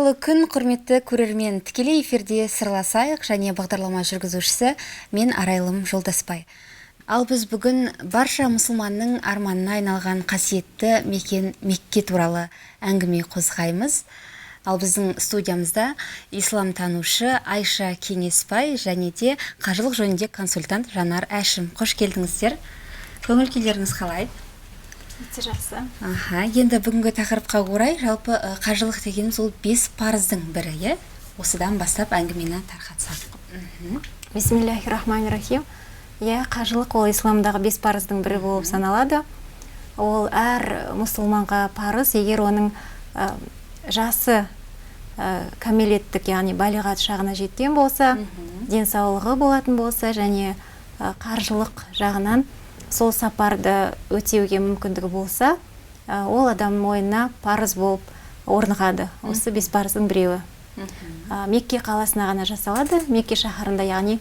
Қайырлы күн, құрметті көрермен. Тікелей эфирде «Сырласайық» және бағдарлама жүргізушісі мен, Арайлым Жолдаспай. Ал біз бүгін барша мұсылманның арманына айналған қасиетті мекен Мекке туралы әңгіме қозғаймыз. Ал біздің студиямызда ислам танушы Айша Кеңеспай және де қажылық жөнінде консультант Жанар Әшім. Қош келдіңіздер. Көңіл күйлеріңіз қалай? Өте жақсы. Аха, енді бүгінгі тақырыпқа орай, жалпы қажылық дегеніміз ол бес парыздың бірі, иә? Осыдан бастап әңгімені тарқатсақ. Бисмиллахи рахмани рахим. Иә, қажылық ол исламдағы бес парыздың бірі болып саналады. Ол әр мұсылманға парыз, егер оның жасы кәмелеттік, яғни балиғат шағына жеткен болса, денсаулығы болатын болса және қаржылық жағынан сол сапарды өтеуге мүмкіндігі болса, ол адамның мойнына парыз болып орнығады. Осы бес парыздың біреуі. Мекке қаласына ғана жасалады. Мекке шаһарында, яғни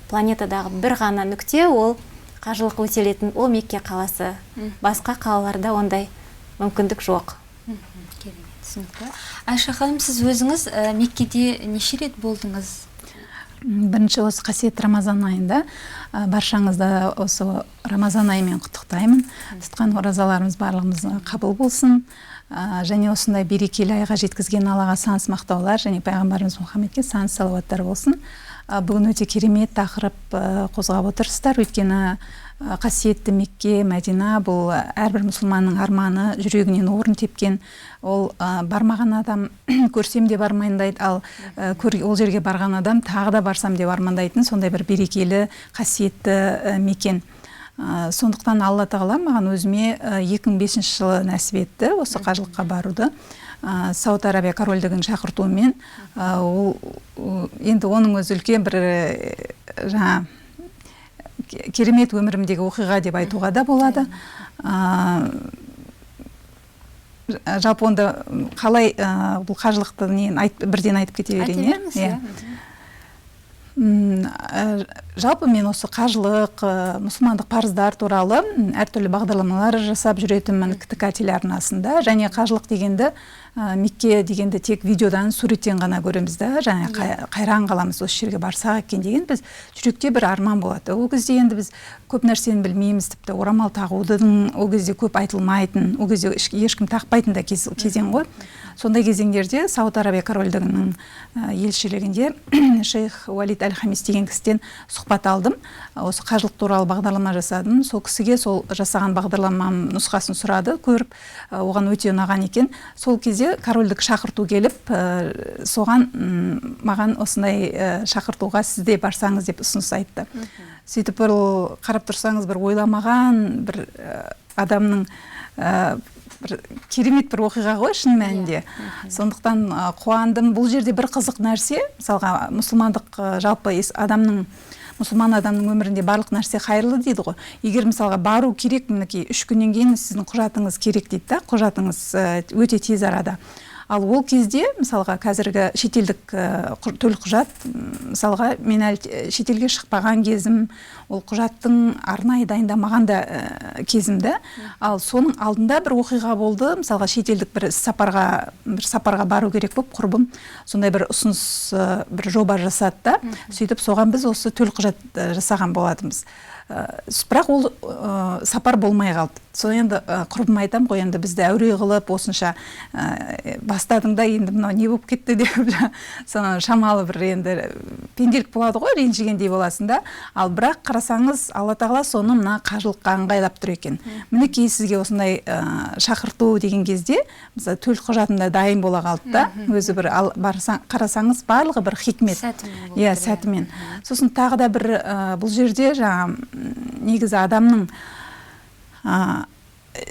планетадағы бір ғана нүкте, ол қажылық өтелетін, ол Мекке қаласы. Басқа қалаларда ондай мүмкіндік жоқ. Керемет, түсінікті. Айша ханым, сіз өзіңіз Меккеде неше рет болдыңыз? Бірінші осы қасиетті Рамазан айында баршаңызды осы Рамазан айымен құттықтаймын. Тұтқан оразаларымыз барлығымызға қабыл болсын. Және осындай берекелі айға жеткізген Аллаға сансыз мақтаулар және пайғамбарымыз Мұхаммедке сансыз салауаттар болсын. Бүгін өте керемет тақырып қозғап отырсыздар, өйткені қасиетті Мекке, Мәдина бұл әрбір мұсылманның арманы, жүрегінен орын тепкен. Ол бармаған адам көрсем де бармайын, ал ол жерге барған адам тағы да барсам деп армандайтын сондай бір берекелі, қасиетті мекен. Сондықтан Алла тағала маған, өзіме 2005 жылы нәсіп етті осы қажылыққа баруды. Сауд Арабия корольдігінің шақыртуымен. Ол енді оның өзі үлкен бір жаңа керемет өмірімдегі оқиға деп айтуға да болады. Жалпы онда қалай бұл қажылықты нені бірден айтып кете берейін, иә? Беріңіз, иә. Жалпы мен осы қажылық, мұсылмандық парыздар туралы әртүрлі бағдарламалар жасап жүретінмін КТК телеарнасында. Және қажылық дегенді, Мекке дегенді тек видеодан, суреттен ғана көреміз да, және қайран қаламыз, осы жерге барсақ екен деген біз жүректе бір арман болады. Ол кезде енді біз көп нәрсені білмейміз, тіпті орамал тағудың ол кезде көп айтылмайтын, ол кезде ешкім тақпайтын да кезең ғой. Сондай кезеңдерде Сауд Арабия корольдігінің елшілігінде шейх Уалид Әл Хамис деген кісіден сұхбат алдым. Осы қажылық туралы бағдарлама жасадым. Сол кісіге сол жасаған бағдарламам нұсқасын сұрады, көріп, оған өте ұнаған екен. Сол кезде корольдік шақырту келіп, соған маған осындай шақыртуға сіз де барсаңыз деп ұсыныс айтты. Сөйтіп бір ол қарап тұрсаңыз, бір ойламаған бір адамның бір керемет бір оқиға ғой шын мәнінде. Сондықтан қуандым. Бұл жерде бір қызық нәрсе, мысалға, мұсылмандық, жалпы адамның, мұсылман адамның өмірінде барлық нәрсе қайырлы дейді ғой. Егер, мысалға, бару керек, мінекей, 3 күннен кейін сіздің құжатыңыз керек дейді да, құжатыңыз өте тез арада. Ал ол кезде, мысалға, қазіргі шетелдік төлқұжат, мысалға, мен әлі шетелге шықпаған кезім, ол құжаттың арнайы дайындамаған да кезім да. Ал соның алдында бір оқиға болды. Мысалға, шетелдік бір сапарға, бір сапарға бару керек болып, құрбым сондай бір ұсыныс, бір жоба жасады да. Сөйтіп соған біз осы төлқұжат жасаған болатынбыз. Бірақ ол сапар болмай қалды. Сол енді құрбыма айтамын ғой, енді бізді әуре қылып осынша бастадың да, енді мынау не болып кетті деп, соны шамалы бір енді пенделік болады ғой, ренжігендей боласың да. Ал бірақ қарасаңыз, Алла тағала соны мына қажылыққа ыңғайлап тұр екен. Мінекей, сізге осындай шақырту деген кезде, мысалы, төлқұжатым да дайын бола қалды да. Өзі бір ал, барсаң, қарасаңыз, барлығы бір хикмет. Сәтімен болып иә, тұр, иә. Сәтімен. Сосын тағы да бір бұл жерде жаңа негізі адамның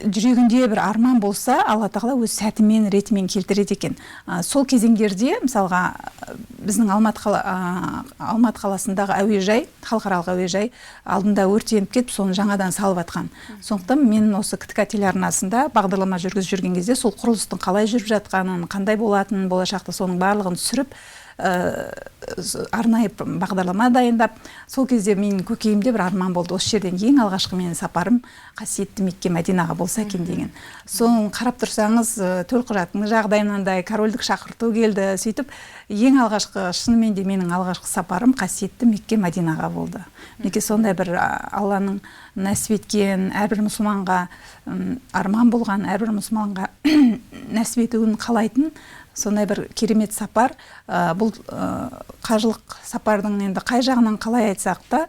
жүрегінде бір арман болса, Алла тағала өз сәтімен, ретімен келтіреді екен. Сол кезеңдерде, мысалға, біздің Алматы қаласындағы әуежай, халықаралық әуежай алдында өртеніп кетіп, соны жаңадан салып жатқан. Сондықтан мен осы КТК телеарнасында бағдарлама жүргізіп жүрген кезде сол құрылыстың қалай жүріп жатқанын, қандай болатынын болашақта, соның барлығын түсіріп, арнайы бағдарлама дайындап, сол кезде менің көкейімде бір арман болды. Осы жерден ең алғашқы менің сапарым қасиетті Мекке Мәдинаға болса екен деген. Соны қарап тұрсаңыз, төлқұжаттың жағдайы мынандай, корольдік шақырту келді. Сөйтіп ең алғашқы, шынымен де менің алғашқы сапарым қасиетті Мекке Мәдинаға болды. Мінекей сондай бір Алланың нәсіп еткен, әрбір мұсылманға арман болған, әрбір мұсылманға нәсіп етуін қалайтын сондай бір керемет сапар. Бұл қажылық сапардың енді қай жағынан қалай айтсақ та,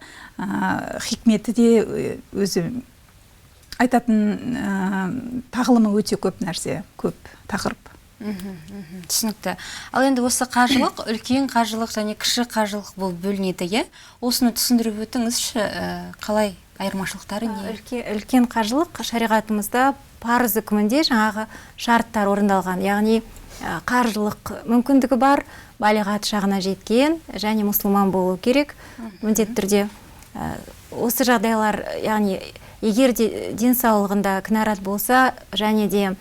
хикметі де өзі айтатын тағылымы өте көп нәрсе, көп тақырып. Түсінікті. Ал енді осы қажылық, үлкен қажылық және кіші қажылық болып бөлінеді, иә? Осыны түсіндіріп өтіңізші, қалай айырмашылықтары не? Үлкен қажылық шариғатымызда парыз үкімінде жаңағы шарттар орындалған, яғни қаржылық мүмкіндігі бар, балиғат шағына жеткен және мұсылман болу керек міндетті түрде. Осы жағдайлар, яғни егер де денсаулығында кінәрат болса және де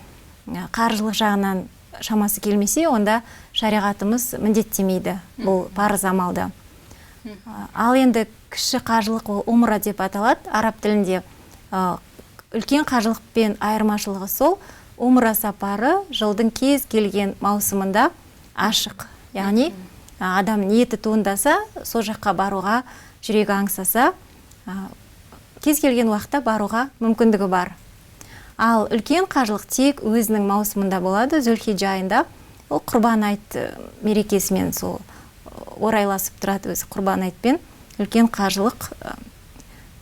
қаржылық жағынан шамасы келмесе, онда шариғатымыз міндеттемейді бұл парыз амалды. Ал енді кіші қажылық ол умра деп аталады араб тілінде. Үлкен қажылықпен айырмашылығы сол, умра сапары жылдың кез келген маусымында ашық. Яғни адам ниеті туындаса, сол жаққа баруға жүрегі аңсаса, кез келген уақытта баруға мүмкіндігі бар. Ал үлкен қажылық тек өзінің маусымында болады, Зүлхижа айында. Ол Құрбан айт мерекесімен сол орайласып тұрады өзі Құрбан айтпен. Үлкен қажылық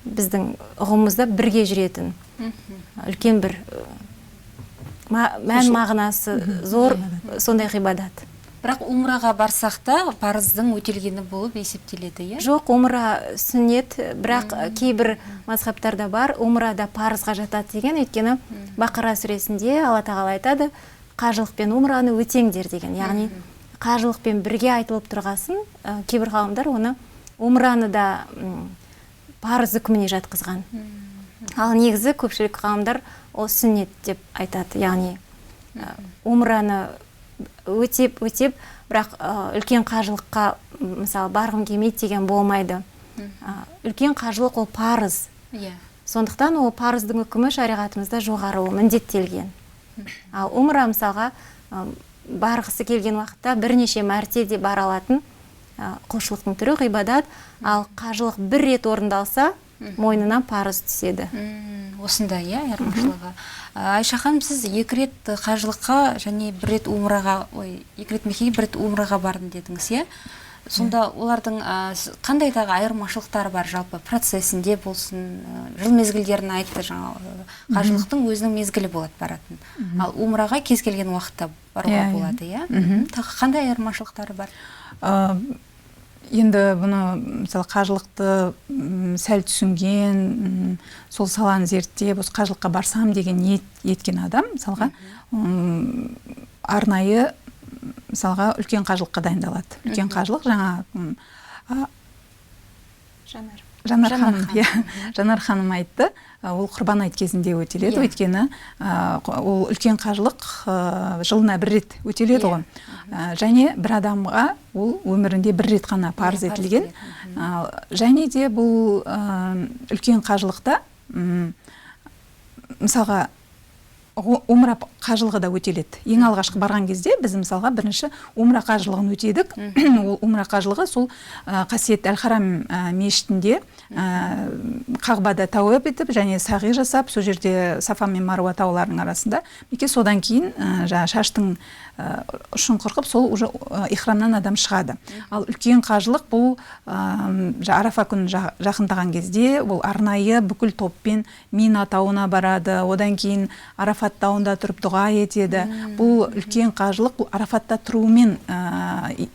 біздің ұғымымызда бірге жүретін үлкен бір мән мағынасы зор сондай ғибадат. Бірақ умраға барсақ та парыздың өтелгені болып есептеледі, иә? Жоқ, умра сүннет, бірақ кейбір мазхабтарда бар, умра да парызға жатады деген, өйткені Бақара сүресінде Алла Тағала айтады, қажылық пен умраны өтеңдер деген. Яғни қажылықпен бірге айтылып тұрғасын, кейбір ғалымдар оны умраны да парыз үкіміне жатқызған. Ал негізі көпшілік ғалымдар ол сүннет деп айтады, яғни умраны өтеп, өтеп, бірақ үлкен қажылыққа мысалы барғым келмейді деген болмайды. Үлкен қажылық ол парыз. Сондықтан ол парыздың үкімі шариғатымызда жоғары, ол міндеттелген. Ал умра мысалға барғысы келген уақытта бірнеше мәрте де бара алатын құлшылықтың түрі ғибадат. Ал қажылық бір рет орындалса, мойнына парыз түседі. Осындай, иә, айырмашылығы. Айша ханым, сіз 2 рет қажылыққа және 1 рет умраға, ой, 2 рет Меккеге, 1 рет умраға бардым дедіңіз, иә? Сонда олардың қандай дағы айырмашылықтары бар жалпы процесінде болсын, жыл мезгілдерін айтты, жаңа қажылықтың өзінің мезгілі болады баратын. Ал умраға кез келген уақытта баруға болады, иә? Тағы қандай айырмашылықтары бар? Енді бұны, мысалы, қажылықты сәл түсінген, сол саланы зерттеп, осы қажылыққа барсам деген ниет еткен адам, мысалға, арнайы, мысалға, үлкен қажылыққа дайындалады. Үлкен қажылық жаңа, Жанар. Жанар ханым, Жанар иә, ханым. Жанар ханым айтты, ол Құрбан айт кезінде өтеледі, өйткені, ол үлкен қажылық, жылына бір рет өтеледі ғой. Және бір адамға ол өмірінде бір рет қана парыз Парыз етілген. етілген. Және де бұл, үлкен қажылықта, мысалға, умра қажылығы да өтеледі. Ең алғашқы барған кезде біз мысалға бірінші умра қажылығын өтедік. Ол умра қажылығы сол, қасиетті Әл-Харам, мешітінде, Қағбада тәуап етіп және сағи жасап, сол жерде Сафа мен Маруа тауларының арасында. Мінекей содан кейін, жаңа шаштың, ұшын қырқып, сол уже, ихрамнан адам шығады. Ал үлкен қажылық бұл, Арафа күні жақындаған кезде ол арнайы бүкіл топпен Мина тауына барады, одан кейін Арафат тауында тұрып дұға етеді. Бұл үлкен қажылық, бұл Арафатта тұрумен,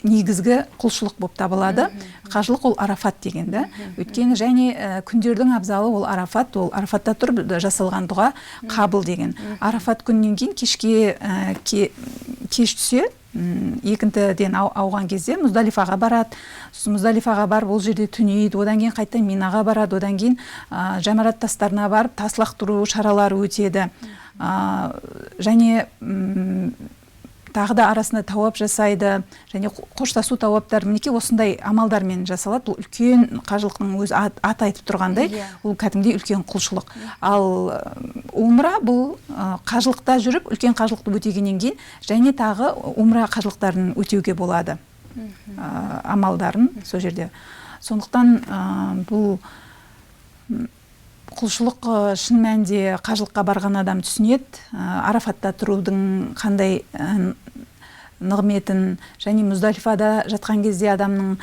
негізгі құлшылық болып табылады. Қажылық ол Арафат деген да. Өйткені және, күндердің абзалы ол Арафат, ол Арафатта тұрып жасалған дұға қабыл деген. Арафат күнінен кейін кешке, кеш түсе, екінтіден ауған кезде Муздалифаға барады. Сосын Муздалифаға барып ол жерде түнейді, одан кейін қайтадан Минаға барады, одан кейін, жамарат тастарына барып тас лақтыру шаралары өтеді. Және, Тағы да арасында тауап жасайды және қоштасу тауаптары, мінекей осындай амалдармен жасалады. Бұл үлкен қажылықтың өзі аты айтып тұрғандай, ол кәдімгідей үлкен құлшылық. Ал умра бұл қажылықта жүріп, үлкен қажылықты өтегеннен кейін және тағы умра қажылықтарын өтеуге болады, амалдарын сол жерде. Сондықтан бұл құлшылық шын мәнінде қажылыққа барған адам түсінеді, Арафатта тұрудың қандай нығметін, және Муздалифада жатқан кезде адамның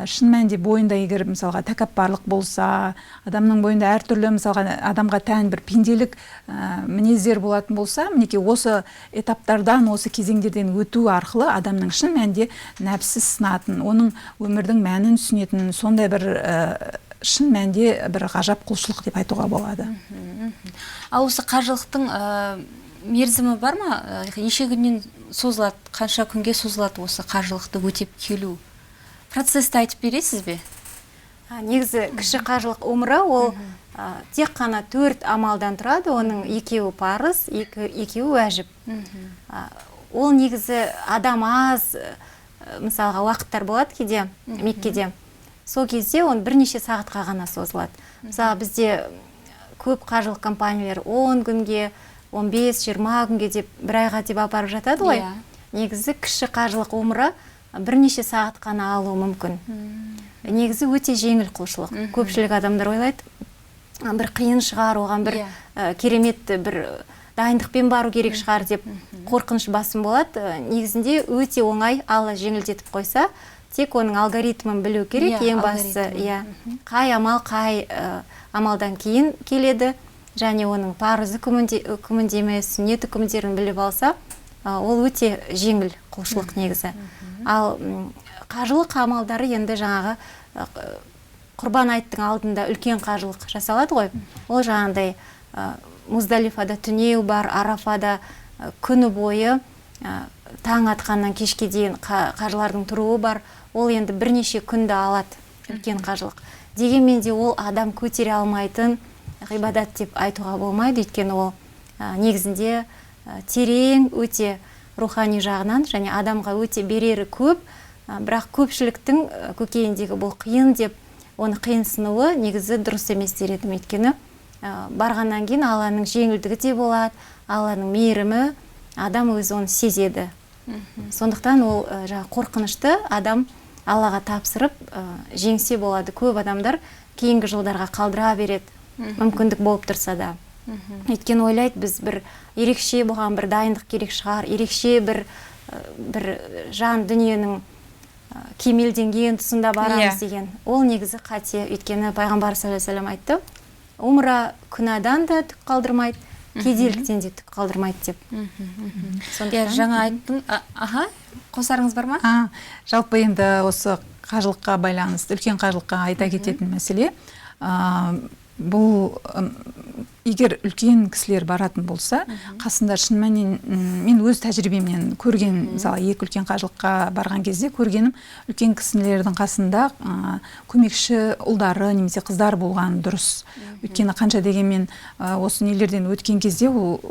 шын мәнінде бойында, егер мысалға тәкаппарлық болса, адамның бойында әртүрлі мысалға адамға тән бір пенделік мінездер болатын болса, мінекей осы этаптардан, осы кезеңдерден өту арқылы адамның шын мәнінде нәпсі сынатын, оның өмірдің мәнін түсінетін сондай бір шын мәнінде бір ғажап құлшылық деп айтуға болады. Ал осы қажылықтың мерзімі бар ма? Неше күннен созылады, қанша күнге созылады осы қажылықты өтеп келу? Процесті айтып бересіз бе? Негізі кіші қажылық умра ол тек қана 4 амалдан тұрады, оның екеуі парыз, екеуі уәжіп. Ол негізі адам аз, мысалға уақыттар болады кейде Меккеде. Сол кезде он бірнеше сағатқа ғана созылады. Мысалы бізде көп қажылық компаниялар 10 күнге, 15-20 күнге деп, бір айға деп апарып жатады ғой. Негізі кіші қажылық умра бірнеше сағат қана алуы мүмкін. Негізі өте жеңіл құлшылық. Көпшілік адамдар ойлайды, бір қиын шығар, оған бір керемет бір дайындықпен бару керек шығар деп қорқыныш басым болады. Негізінде өте оңай, Алла жеңілдетіп қойса, тек оның алгоритмін білу керек, ең бастысы, қай амал қай амалдан кейін келеді, және оның парызы үкімінде емес, сүннет үкімдерін біліп алса, ол өте жеңіл құлшылық негізі. Ал қажылық амалдары енді жаңағы құрбан айттың алдында үлкен қажылық жасалады ғой. Ол жаңағындай Муздалифада түнеу бар, Арафада күні бойы таң атқаннан кешке дейін қажылардың тұруы бар. Ол енді бірнеше күнді алады үлкен қажылық. Дегенмен де ол адам көтере алмайтын ғибадат деп айтуға болмайды, өйткені ол негізінде терең, өте рухани жағынан және адамға өте берері көп, бірақ көпшіліктің көкейіндегі бұл қиын деп оны қиынсынуы негізі дұрыс емес дер едім, өйткені барғаннан кейін Алланың жеңілдігі де болады, Алланың мейірімі, адам өзі оны сезеді. Сондықтан ол жаңа қорқынышты адам Аллаға тапсырып жеңсе болады. Көп адамдар кейінгі жылдарға қалдыра береді, мүмкіндік болып тұрса да. Өйткені ойлайды, біз бір ерекше бұған бір дайындық керек шығар, ерекше бір жан дүниенің кемелденген тұсында барамыз деген. Ол негізі қате, өйткені пайғамбар саллаллаху алейхи вассалам айтты, умра күнәдан да түк қалдырмайды, кедейліктен де түк қалдырмайды деп. Жаңа айттың, аха, қосарыңыз бар ма? Жалпы енді осы қажылыққа байланысты, үлкен қажылыққа айта кететін мәселе, бұл егер үлкен кісілер баратын болса, қасында шын мәнінен мен өз тәжірибемнен көрген, мысалы екі үлкен қажылыққа барған кезде көргенім, үлкен кісілердің қасында көмекші ұлдары немесе қыздары болған дұрыс. Өйткені қанша дегенмен осы нелерден өткен кезде ол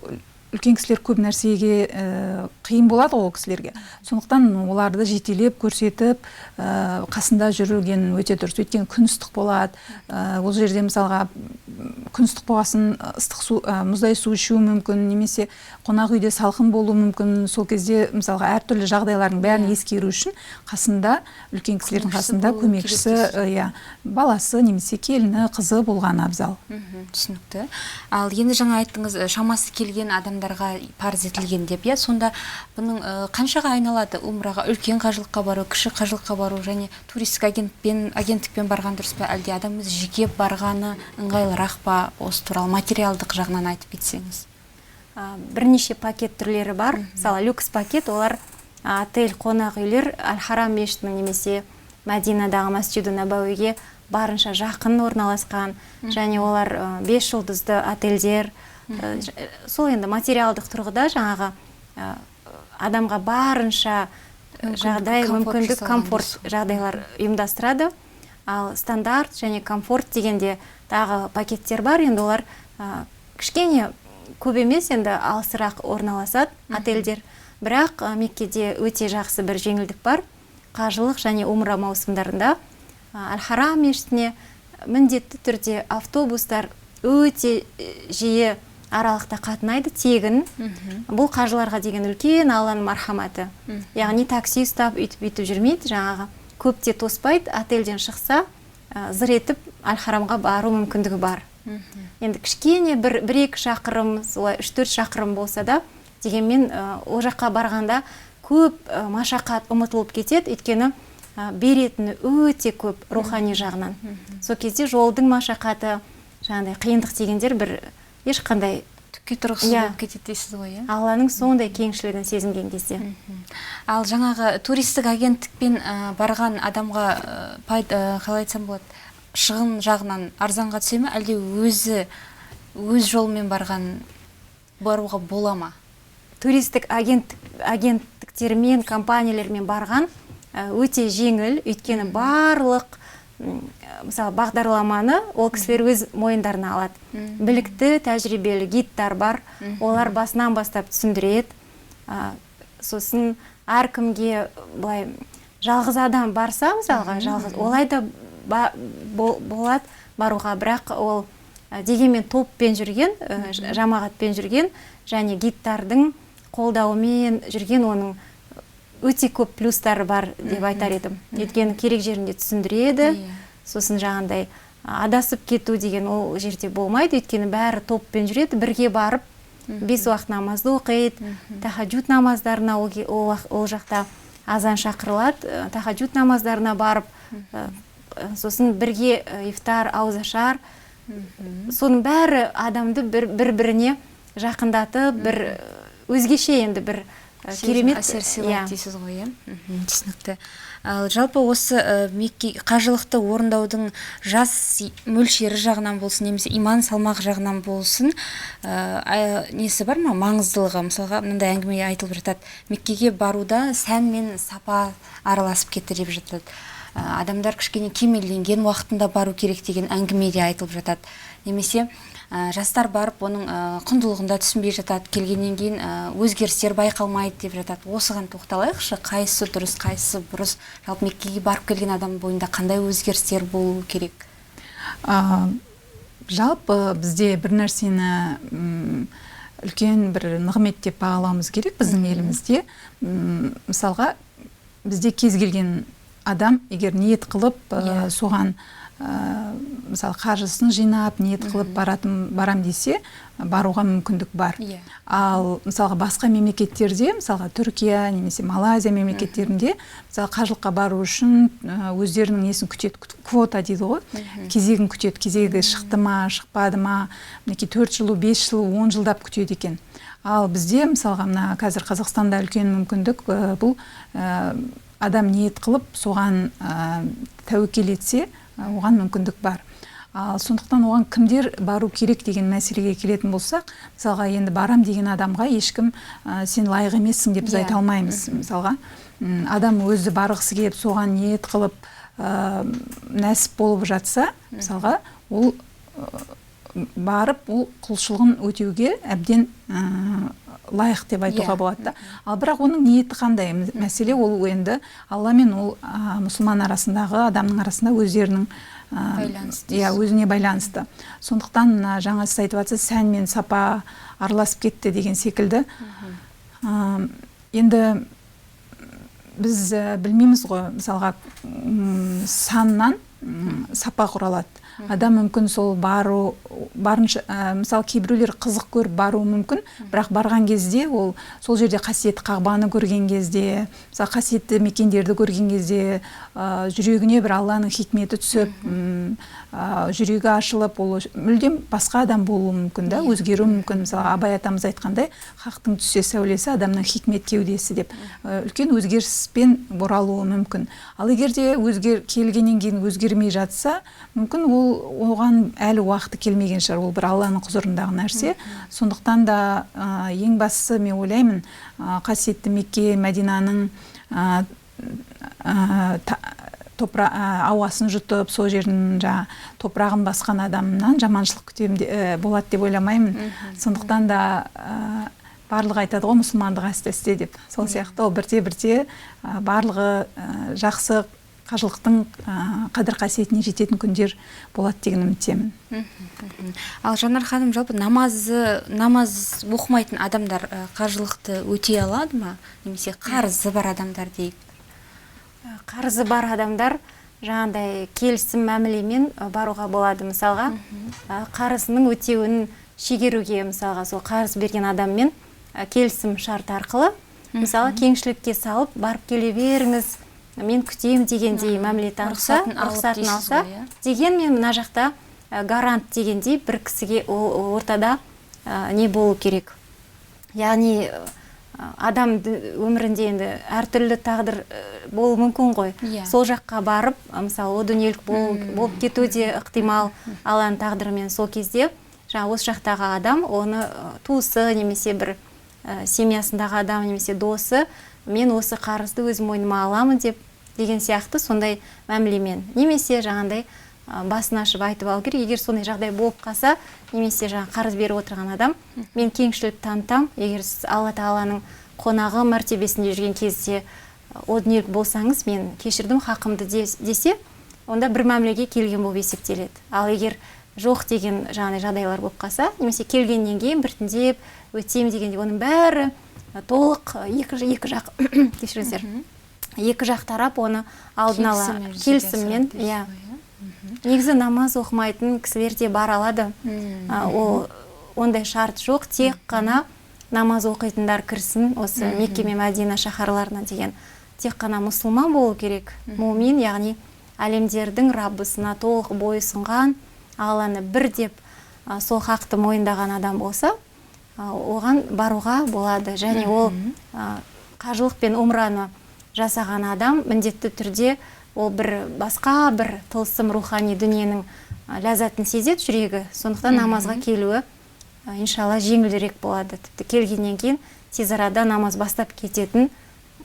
үлкен кісілер көп нәрсеге қиын болады ол кісілерге. Сондықтан оларды жетелеп, көрсетіп, қасында жүрген өте дұрыс. Өйткені күн ыстық болады. Ол жерде мысалға күн ыстық болғасын ыстық су, мұздай су ішу мүмкін, немесе қонақ үйде салқын болуы мүмкін. Сол кезде мысалға әртүрлі жағдайлардың бәрін ескеру үшін қасында үлкен кісілердің қасында көмекшісі, баласы немесе келіні, қызы болған абзал. Түсінікті. Ал енді жаңа айттыңыз, шамасы келген адамдарға парыз етілген деп, иә? Сонда бұның қаншаға айналады умраға, үлкен қажылыққа бару, кіші қажылыққа бару және туристік агенттікпен барған дұрыс па, әлде адам өзі жеке барғаны ыңғайлырақ па? Осы туралы материалдық жағынан айтып кетсеңіз. Бірнеше пакет түрлері бар. Мысалы, люкс пакет, олар отель, қонақ үйлер Аль-Харам мешітінің немесе Мәдинадағы Масжиду Набауиге барынша жақын орналасқан, және олар 5 жұлдызды отельдер. Сол енді материалдық тұрғыда жаңағы адамға барынша жағдай, мүмкіндік, комфорт жағдайлар ұйымдастырады. Ал стандарт және комфорт дегенде тағы пакеттер бар. Енді олар кішкене көп емес, енді алысырақ орналасады отельдер. Бірақ Меккеде өте жақсы бір жеңілдік бар. Қажылық және умра маусымдарында Аль-Харам мешітіне міндетті түрде автобустар өте жиі аралықта қатынайды, тегін. Бұл қажыларға деген үлкен Алланың мархаматы. Яғни такси ұстап үйтіп-бүйтіп жүрмейді, жаңағы көп те тоспайды, отельден шықса, зыр етіп Аль-Харамға бару мүмкіндігі бар. Енді кішкене бір-екі шақырым, солай 3-4 шақырым болса да, дегенмен ол жаққа барғанда көп машақат ұмытылып кетеді, өйткені беретіні өте көп рухани жағынан. Сол кезде жолдың машақаты, жаңағыдай қиындық дегендер бір ешқандай түкке тұрғысыз болып кетеді дейсіз ғой, иә? Алланың сондай кеңшілігін сезінген кезде. Ал жаңағы туристік агенттікпен барған адамға қалай айтсам болады, шығын жағынан арзанға түсе ме, әлде өзі өз жолымен баруға бола ма? Туристік агенттіктермен, компаниялермен барған өте жеңіл, өйткені барлық мысалы бағдарламаны ол кісілер өз мойындарына алады. Білікті, тәжірибелі гидтар бар, олар басынан бастап түсіндіреді. Сосын әркімге былай жалғыз адам барса, мысалға жалғыз, олай да болады баруға, бірақ ол дегенмен топпен жүрген, жамағатпен жүрген және гидтардың қолдауымен жүрген оның өте көп плюстары бар деп айтар едім. Өйткені керек жерінде түсіндіреді, сосын жаңағындай адасып кету деген ол жерде болмайды, өйткені бәрі топпен жүреді, бірге барып 5 уақыт намазды оқиды, тахаджуд намаздарына ол жақта азан шақырылады, тахаджуд намаздарына барып, сосын бірге ифтар, ауызашар, соның бәрі адамды бір-біріне жақындатып, бір өзгеше енді бір керемет әсер сыйлайды дейсіз ғой, иә? Түсінікті. Ал жалпы осы Мекке қажылықты орындаудың жас мөлшері жағынан болсын, немесе иман салмағы жағынан болсын, несі бар ма, маңыздылығы? Мысалға, мынандай әңгіме айтылып жатады. Меккеге баруда сән мен сапа араласып кетті деп жатады. Адамдар кішкене кемелденген уақытында бару керек деген әңгіме де айтылып жатады. Немесе жастар барып оның құндылығын да түсінбей жатады, келгеннен кейін өзгерістер байқалмайды деп жатады. Осыған тоқталайықшы, қайсысы дұрыс, қайсысы бұрыс? Жалпы Меккеге барып келген адам бойында қандай өзгерістер болу керек? Жалпы бізде бір нәрсені үлкен бір нығмет деп бағалауымыз керек біздің елімізде. Мысалға, бізде кез келген адам егер ниет қылып, соған мысалы қаржысын жинап, ниет қылып барам десе, баруға мүмкіндік бар. Ал мысалға басқа мемлекеттерде, мысалға Түркия немесе Малайзия мемлекеттерінде, мысалы қажылыққа бару үшін өздерінің несін күтеді, квота дейді ғой, кезегін күтеді, кезегі шықты ма, шықпады ма, мінекей 4 жыл, 5 жыл, 10 жылдап күтеді екен. Ал бізде мысалға мына қазір Қазақстанда үлкен мүмкіндік, бұл адам ниет қылып, соған тәуекел етсе, оған мүмкіндік бар. Ал сондықтан оған кімдер бару керек деген мәселеге келетін болсақ, мысалға енді барам деген адамға ешкім сен лайық емессің деп біз айта алмаймыз. Мысалға, адам өзі барғысы келіп, соған ниет қылып, нәсіп болып жатса, мысалға, ол барып, ол құлшылығын өтеуге әбден лайық деп айтуға болады да. Ал бірақ оның ниеті қандай мәселе, ол енді Алла мен ол мұсылман арасындағы адамның арасында өздерінің өзіне байланысты. Сондықтан мына жаңа сіз айтып жатсыз, сән мен сапа араласып кетті деген секілді. Енді біз білмейміз ғой, мысалға саннан сапа құралады. Адам мүмкін сол бару, барынша, мысалы кейбіреулер қызық көріп баруы мүмкін, бірақ барған кезде ол сол жерде қасиетті Қағбаны көрген кезде, мысалы қасиетті мекендерді көрген кезде, жүрегіне бір Алланың хикметі түсіп, жүрегі ашылып, ол мүлдем басқа адам болуы мүмкін да, өзгеруі мүмкін. Мысалы Абай атамыз айтқандай, хақтың түссе сәулесі, адамның хикмет кеудесі деп, үлкен өзгеріспен оралуы мүмкін. Ал егер де келгеннен кейін өзгермей жатса, мүмкін ол оған әлі уақыты келмеген шығар, ол бір Алланың құзырындағы нәрсе. Сондықтан да ең бастысы мен ойлаймын, қасиетті Мекке, Мәдинаның ауасын жұтып, сол жердің топырағын басқан адамнан жаманшылық күтем болады деп ойламаймын. Сондықтан да Барлығы айтады ғой, мұсылмандық әсте-әсте деп. Сол сияқты ол бірте-бірте барлығы жақсы қажылықтың қадір қасиетіне жететін күндер болады деген үміттемін. Ал Жанар ханым, жалпы намаз оқымайтын адамдар қажылықты өтей алады ма? Немесе қарызы бар адамдар дейік? Қарызы бар адамдар жаңағыдай келісім мәмілемен баруға болады. Мысалға, қарызының өтеуін шегеруге, мысалға, сол қарыз берген адаммен келісім шарт арқылы, мысалы, кеңшілікке салып, барып келе беріңіз, мен күтемін дегендей мәміле танытса, рұқсатын алса, дегенмен мына жақта гарант дегендей бір кісіге ортада не болу керек. Яғни адам өмірінде енді әртүрлі тағдыр болуы мүмкін ғой. Сол жаққа барып, мысалы, о дүниелік болып кету де ықтимал Алланың тағдырымен. Сол кезде жаңа осы жақтағы адам, оны туысы немесе бір семьясындағы адам немесе досы, мен осы қарызды өз мойныма аламын деп деген сияқты сондай мәмілемен. Немесе жаңағындай басын ашып айтып алу керек. Егер сондай жағдай болып қалса, немесе жаңа қарыз беріп отырған адам, мен кеңшілік танытам, егер сіз Алла Тағаланың қонағы мәртебесінде жүрген кезде о дүниелік болсаңыз, мен кешірдім хақымды десе, онда бір мәмілеге келген болып есептеледі. Ал егер жоқ деген жаңағыдай жағдайлар болып қалса, немесе келгеннен кейін біртіндеп өтеймін дегенде, оның бәрі толық екі жақ, кешіріңіздер, екі жақ тарап оны алдын ала келісіммен, иә. Негізі намаз оқымайтын кісілер де бар алады. Ол ондай шарт жоқ, тек қана намаз оқитындар кірсін осы Мекке мен Мәдина шаһарларына деген. Тек қана мұсылман болу керек. Мумин, яғни әлемдердің Раббысына толық бойұсынған, Алланы бір деп сол хақты мойындаған адам болса, оған баруға болады. Және ол қажылық пен умраны жасаған адам міндетті түрде ол бір басқа бір тылсым рухани дүниенің ләззатын сезеді жүрегі. Сондықтан намазға келуі иншалла жеңілірек болады. Тіпті келгеннен кейін тез арада намаз бастап кететін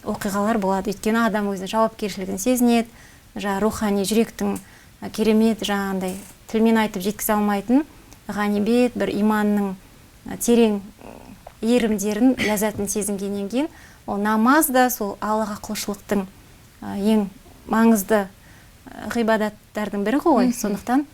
оқиғалар болады. Өйткені адам өзінің жауапкершілігін сезінеді, жаңа рухани жүректің керемет жаңағындай тілмен айтып жеткізе алмайтын ғанибет бір иманның терең иірімдерін, ләззатын сезінгеннен кейін ол намаз да сол Аллаға құлшылықтың ең маңызды ғибадаттардың бірі ғой. Сондықтан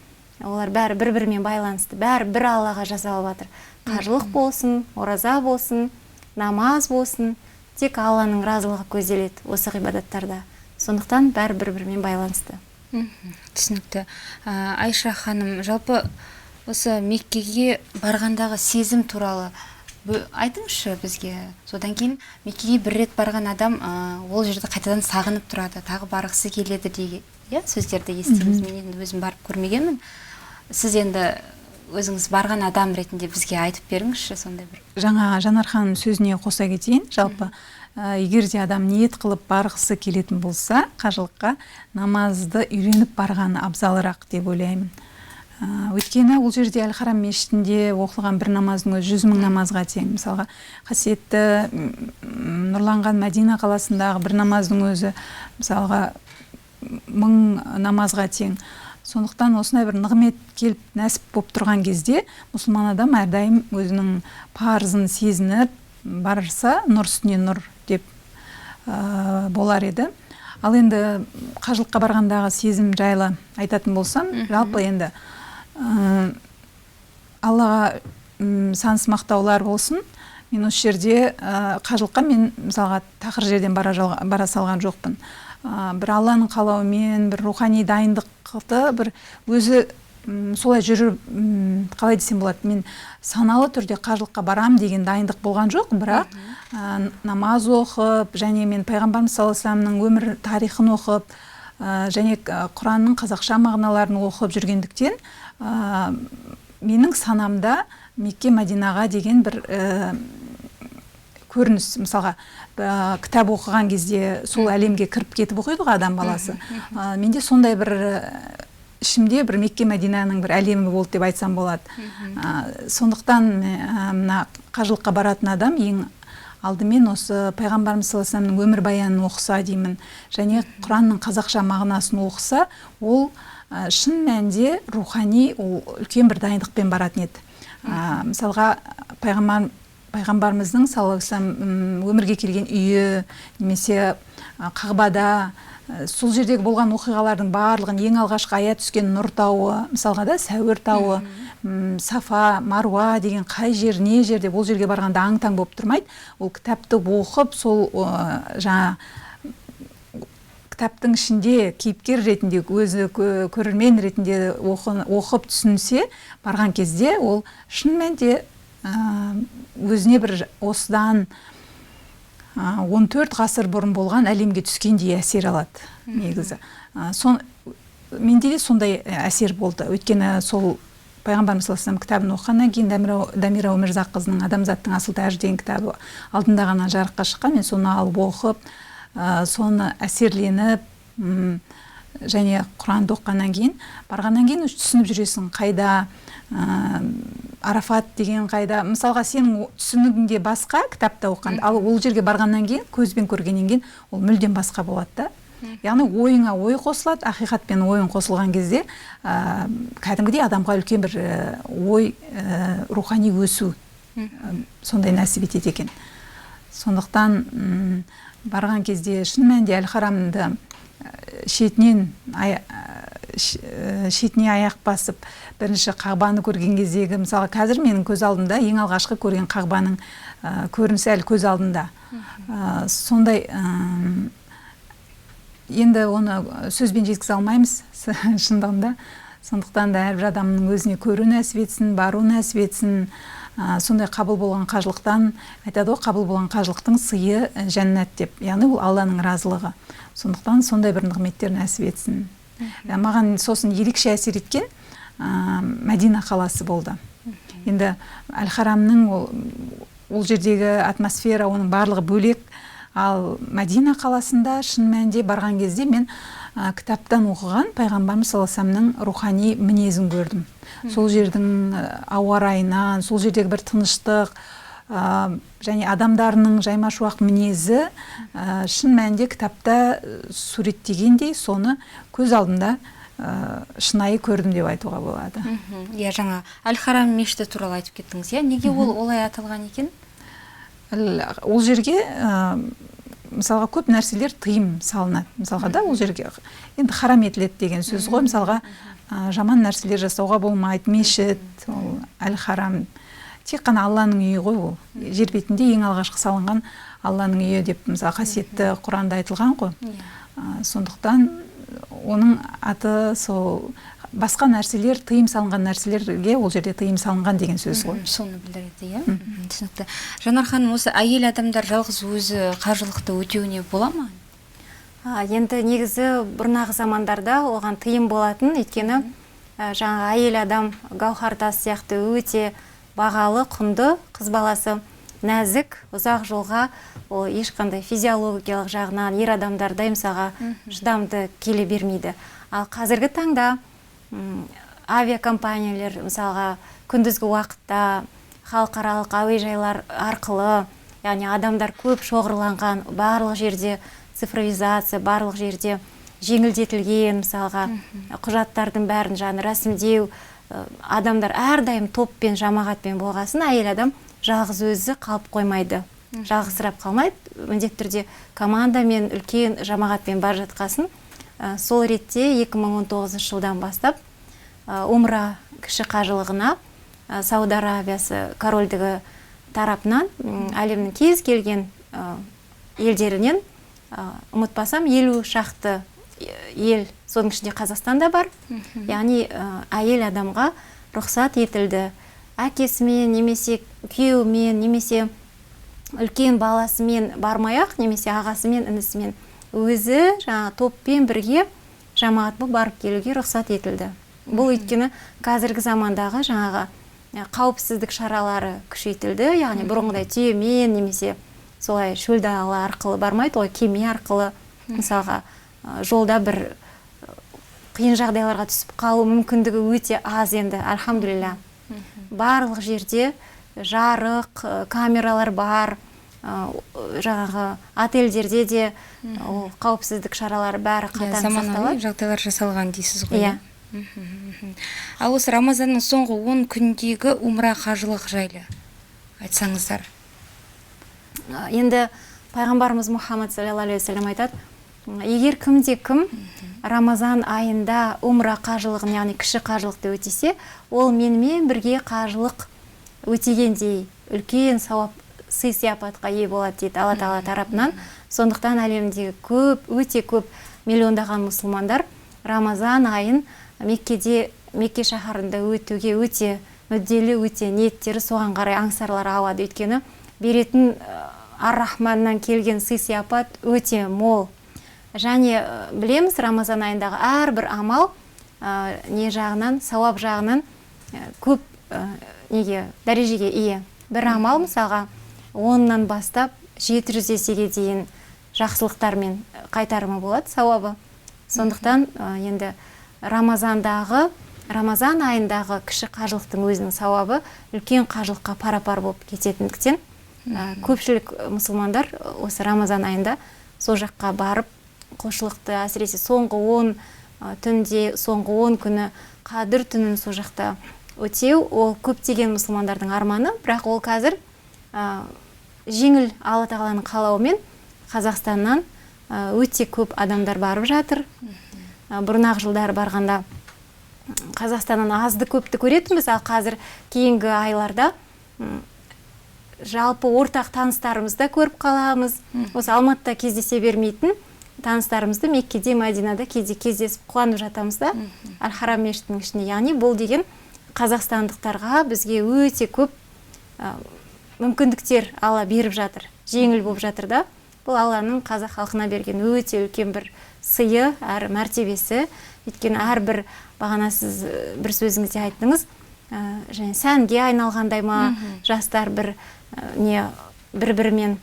олар бәрі бір-бірімен байланысты, бәрі бір Аллаға жасалып жатыр. Қажылық болсын, ораза болсын, намаз болсын, тек Алланың разылығы көзделеді осы ғибадаттарда. Сондықтан бәрі бір-бірімен байланысты. Түсінікті. Айша ханым, жалпы осы Меккеге барғандағы сезім туралы айтыңызшы бізге. Содан кейін Меккеге бір рет барған адам ол жерді қайтадан сағынып тұрады, тағы барғысы келеді деген сөздерді естиміз. Мен енді өзім барып көрмегенмін. Сіз енді өзіңіз барған адам ретінде бізге айтып беріңізші сондай бір. Жаңа Жанар ханым сөзіне қоса кетейін. Жалпы егер де адам ниет қылып барғысы келетін болса, қажылыққа намазды үйреніп барғаны абзалырақ деп ойлаймын. Өйткені ол жерде Әл-Харам мешітінде оқылған бір намаздың өзі 100 000 намазға тең. Мысалға, қасиетті нұрланған Мәдина қаласындағы бір намаздың өзі мысалға 1000 намазға тең. Сондықтан осындай бір нығмет келіп нәсіп болып тұрған кезде мұсылман адам әрдайым өзінің парызын сезініп барса, нұр үстіне нұр деп болар еді. Ал енді қажылыққа барғандағы сезім жайлы айтатын болсам, жалпы енді Аллаға сансыз мақтаулар болсын. Мен осы жерде қажылыққа мен мысалға тақыр жерден бара салған жоқпын. Бір Алланың қалауымен, бір рухани дайындықты бір өзі солай жүріп, қалай десем болады, мен саналы түрде қажылыққа барам деген дайындық болған жоқ, бірақ намаз оқып, және мен пайғамбарымыз саллаллаху алейхи вассаламның өмір тарихын оқып, және Құранның қазақша мағыналарын оқып жүргендіктен менің санамда Мекке Мәдинаға деген бір көрініс, мысалға кітап оқыған кезде сол әлемге кіріп кетіп оқиды ғой адам баласы. Менде сондай бір ішімде бір Мекке Мәдинаның бір әлемі болды деп айтсам болады. Сондықтан мына қажылыққа баратын адам ең алдымен осы пайғамбарымыз саллаллаху алейхи вассаламның өмірбаянын оқыса деймін, және Құранның қазақша мағынасын оқыса, ол шын мәнінде рухани ол үлкен бір дайындықпен баратын еді. Мысалға пайғамбар пайғамбарымыздың саллаллаху алейхи вассалам өмірге келген үйі немесе Қағбада сол жердегі болған оқиғалардың барлығын, ең алғашқы аят түскен Нұр тауы, мысалға да Сәуір тауы, Сафа, Маруа деген қай жер, не жер деп ол жерге барғанда аң-таң болып тұрмайды. Ол кітапты оқып, сол жаңа кітаптың ішінде кейіпкер ретінде, өзі көрермен ретінде оқып түсінсе, барған кезде ол шынымен де өзіне бір осыдан 14 ғасыр бұрын болған әлемге түскендей әсер алады негізі. Менде де сондай әсер болды. Өйткені сол пайғамбарымыз саллаллаху алейхи вассалам кітабын оқығаннан кейін Дамира Өмірзаққызының «Адамзаттың асыл тәжі» деген кітабы алдында ғана жарыққа шыққан. Мен соны алып оқып, соны әсерленіп, және Құранды оқығаннан кейін, барғаннан кейін уже түсініп жүресің, қайда Арафат деген қайда. Мысалға, сенің түсінігіңде басқа кітапта оқығанда, ал ол жерге барғаннан кейін, көзбен көргеннен кейін ол мүлдем басқа болады да. Яғни ойыңа ой қосылады, ақиқат пен ойың қосылған кезде кәдімгідей адамға үлкен бір ой, рухани өсу сондай нәсіп етеді екен. Сондықтан барған кезде шын мәнінде Әл-Харамды шетіне аяқ басып, бірінші Қағбаны көрген кездегі, мысалы, қазір менің көз алдымда ең алғашқы көрген Қағбаның көрінісі әлі көз алдымда. Сондай енді оны сөзбен жеткізе алмаймыз шындығында. Сондықтан да әрбір адамның өзіне көру нәсіп етсін, бару нәсіп етсін. Сондай қабыл болған қажылықтан айтады ғой, қабыл болған қажылықтың сыйы жәннат деп, яғни ол Алланың разылығы. Сондықтан сондай бір нығметтер нәсіп етсін. Маған сосын ерекше әсер еткен Мәдина қаласы болды. Енді Әл-Харамның ол жердегі атмосфера, оның барлығы бөлек. Ал Мәдина қаласында шын мәнінде барған кезде мен кітаптан оқыған пайғамбарымыз саллаллаху алейхи вассаламның рухани мінезін көрдім. Сол жердің ауа райынан, сол жердегі бір тыныштық, және адамдарының жаймашуақ мінезі, шын мәнінде кітапта суреттегендей соны көз алдымда шынайы көрдім деп айтуға болады. Иә, жаңа Әл-Харам мешіті туралы айтып кеттіңіз, иә? Неге ол олай аталған екен? Ол жерге мысалға көп нәрселер тыйым салынады. Мысалға да, ол жерге енді харам етіледі деген сөз ғой. Мысалға, жаман нәрселер жасауға болмайды. Мешіт ол Әл-Харам тек қана Алланың үйі ғой ол. Жер бетінде ең алғашқы салынған Алланың үйі деп, мысалы, қасиетті Құранда айтылған ғой. Сондықтан оның аты сол, басқа нәрселер, тыйым салынған нәрселерге ол жерде тыйым салынған деген сөз ғой. Соны білдіреді, иә? Түсінікті. Жанар ханым, осы әйел адамдар жалғыз өзі қажылықты өтеуіне бола ма? Енді негізі бұрнағы замандарда оған тыйым болатын, өйткені жаңағы әйел адам гауһар тас сияқты өте бағалы, құнды, қыз баласы нәзік, ұзақ жолға ол ешқандай физиологиялық жағынан ер адамдардай мысалға шыдамды келе бермейді. Ал қазіргі таңда авиакомпаниялар мысалға күндізгі уақытта халықаралық әуежайлар арқылы, яғни адамдар көп шоғырланған, барлық жерде цифровизация, барлық жерде жеңілдетілген, мысалға құжаттардың бәрін жаңа рәсімдеу, адамдар әрдайым топпен, жамағатпен болғасын, әйел адам жалғыз өзі қалып қоймайды, жалғызсырап қалмайды, міндетті түрде командамен, үлкен жамағатпен бара жатқасын. Сол ретте 2019 жылдан бастап умра кіші қажылығына Сауд Аравиясы корольдігі тарапынан әлемнің кез келген елдерінен, ұмытпасам, 50 шақты ел, соның ішінде Қазақстан да бар. Яғни әйел адамға рұқсат етілді әкесімен немесе күйеуімен немесе үлкен баласымен бармай-ақ, немесе ағасымен, інісімен, өзі жаңа топпен бірге жамағат болып барып келуге рұқсат етілді. Бұл өйткені қазіргі замандағы жаңағы қауіпсіздік шаралары күшейтілді, яғни бұрынғыдай түйемен немесе солай шөл дала арқылы бармайды ғой, кеме арқылы, мысалға, жолда бір қиын жағдайларға түсіп қалу мүмкіндігі өте аз енді, альхамдулилля. Барлық жерде жарық, камералар бар, жаңағы отельдерде де ол қауіпсіздік шаралары бәрі қатаң заманауи сақталады. Жағдайлар жасалған дейсіз ғой, Иә. иә? Ал осы Рамазанның соңғы 10 күндегі умра қажылық жайлы айтсаңыздар. Енді пайғамбарымыз Мұхаммад саллаллаху алейхи уассалам айтады, егер кімде кім Рамазан айында умра қажылығын, яғни кіші қажылықты өтесе, ол менімен бірге қажылық өтегендей үлкен сауап, сый сияпатқа ие болады дейді Алла Тағала тарапынан. Сондықтан әлемдегі көп, өте көп миллиондаған мұсылмандар Рамазан айын Меккеде, Мекке шаһарында өтуге өте мүдделі, өте ниеттері соған қарай аңсарлары ауады. Өйткені беретін Ар-Рахманнан келген сый сияпат өте мол. Және білеміз, Рамазан айындағы әрбір амал не жағынан, сауап жағынан көп неге дәрежеге ие. Бір амал мысалға 10-нан бастап 700 есеге дейін жақсылықтармен қайтарымы болады, сауабы. Сондықтан енді Рамазан айындағы кіші қажылықтың өзінің сауабы үлкен қажылыққа пара-пар болып кететіндіктен, көпшілік мұсылмандар осы Рамазан айында сол жаққа барып құлшылықты, әсіресе соңғы 10 түнде, соңғы 10 күні Қадір түнін сол жақта өтеу, ол көптеген мұсылмандардың арманы. Бірақ ол қазір жеңіл, Алла Тағаланың қалауымен Қазақстаннан өте көп адамдар барып жатыр. Бұрынғы жылдары барғанда Қазақстаннан азды көпті көретінбіз, ал қазір кейінгі айларда жалпы ортақ таныстарымызды көріп қаламыз. Осы Алматыда кездесе бермейтін таныстарымызды Меккеде, Мәдинада кейде кездесіп қуанып жатамыз да, Әл-Харам мешітінің ішінде. Яғни бұл деген қазақстандықтарға, бізге өте көп мүмкіндіктер Алла беріп жатыр, жеңіл болып жатыр да. Бұл Алланың қазақ халқына берген өте үлкен бір сыйы, әрі мәртебесі. Өйткені әрбір, бағана сіз бір сөзіңізде айттыңыз, және сәнге айналғандай ма, жастар бір не бір-бірімен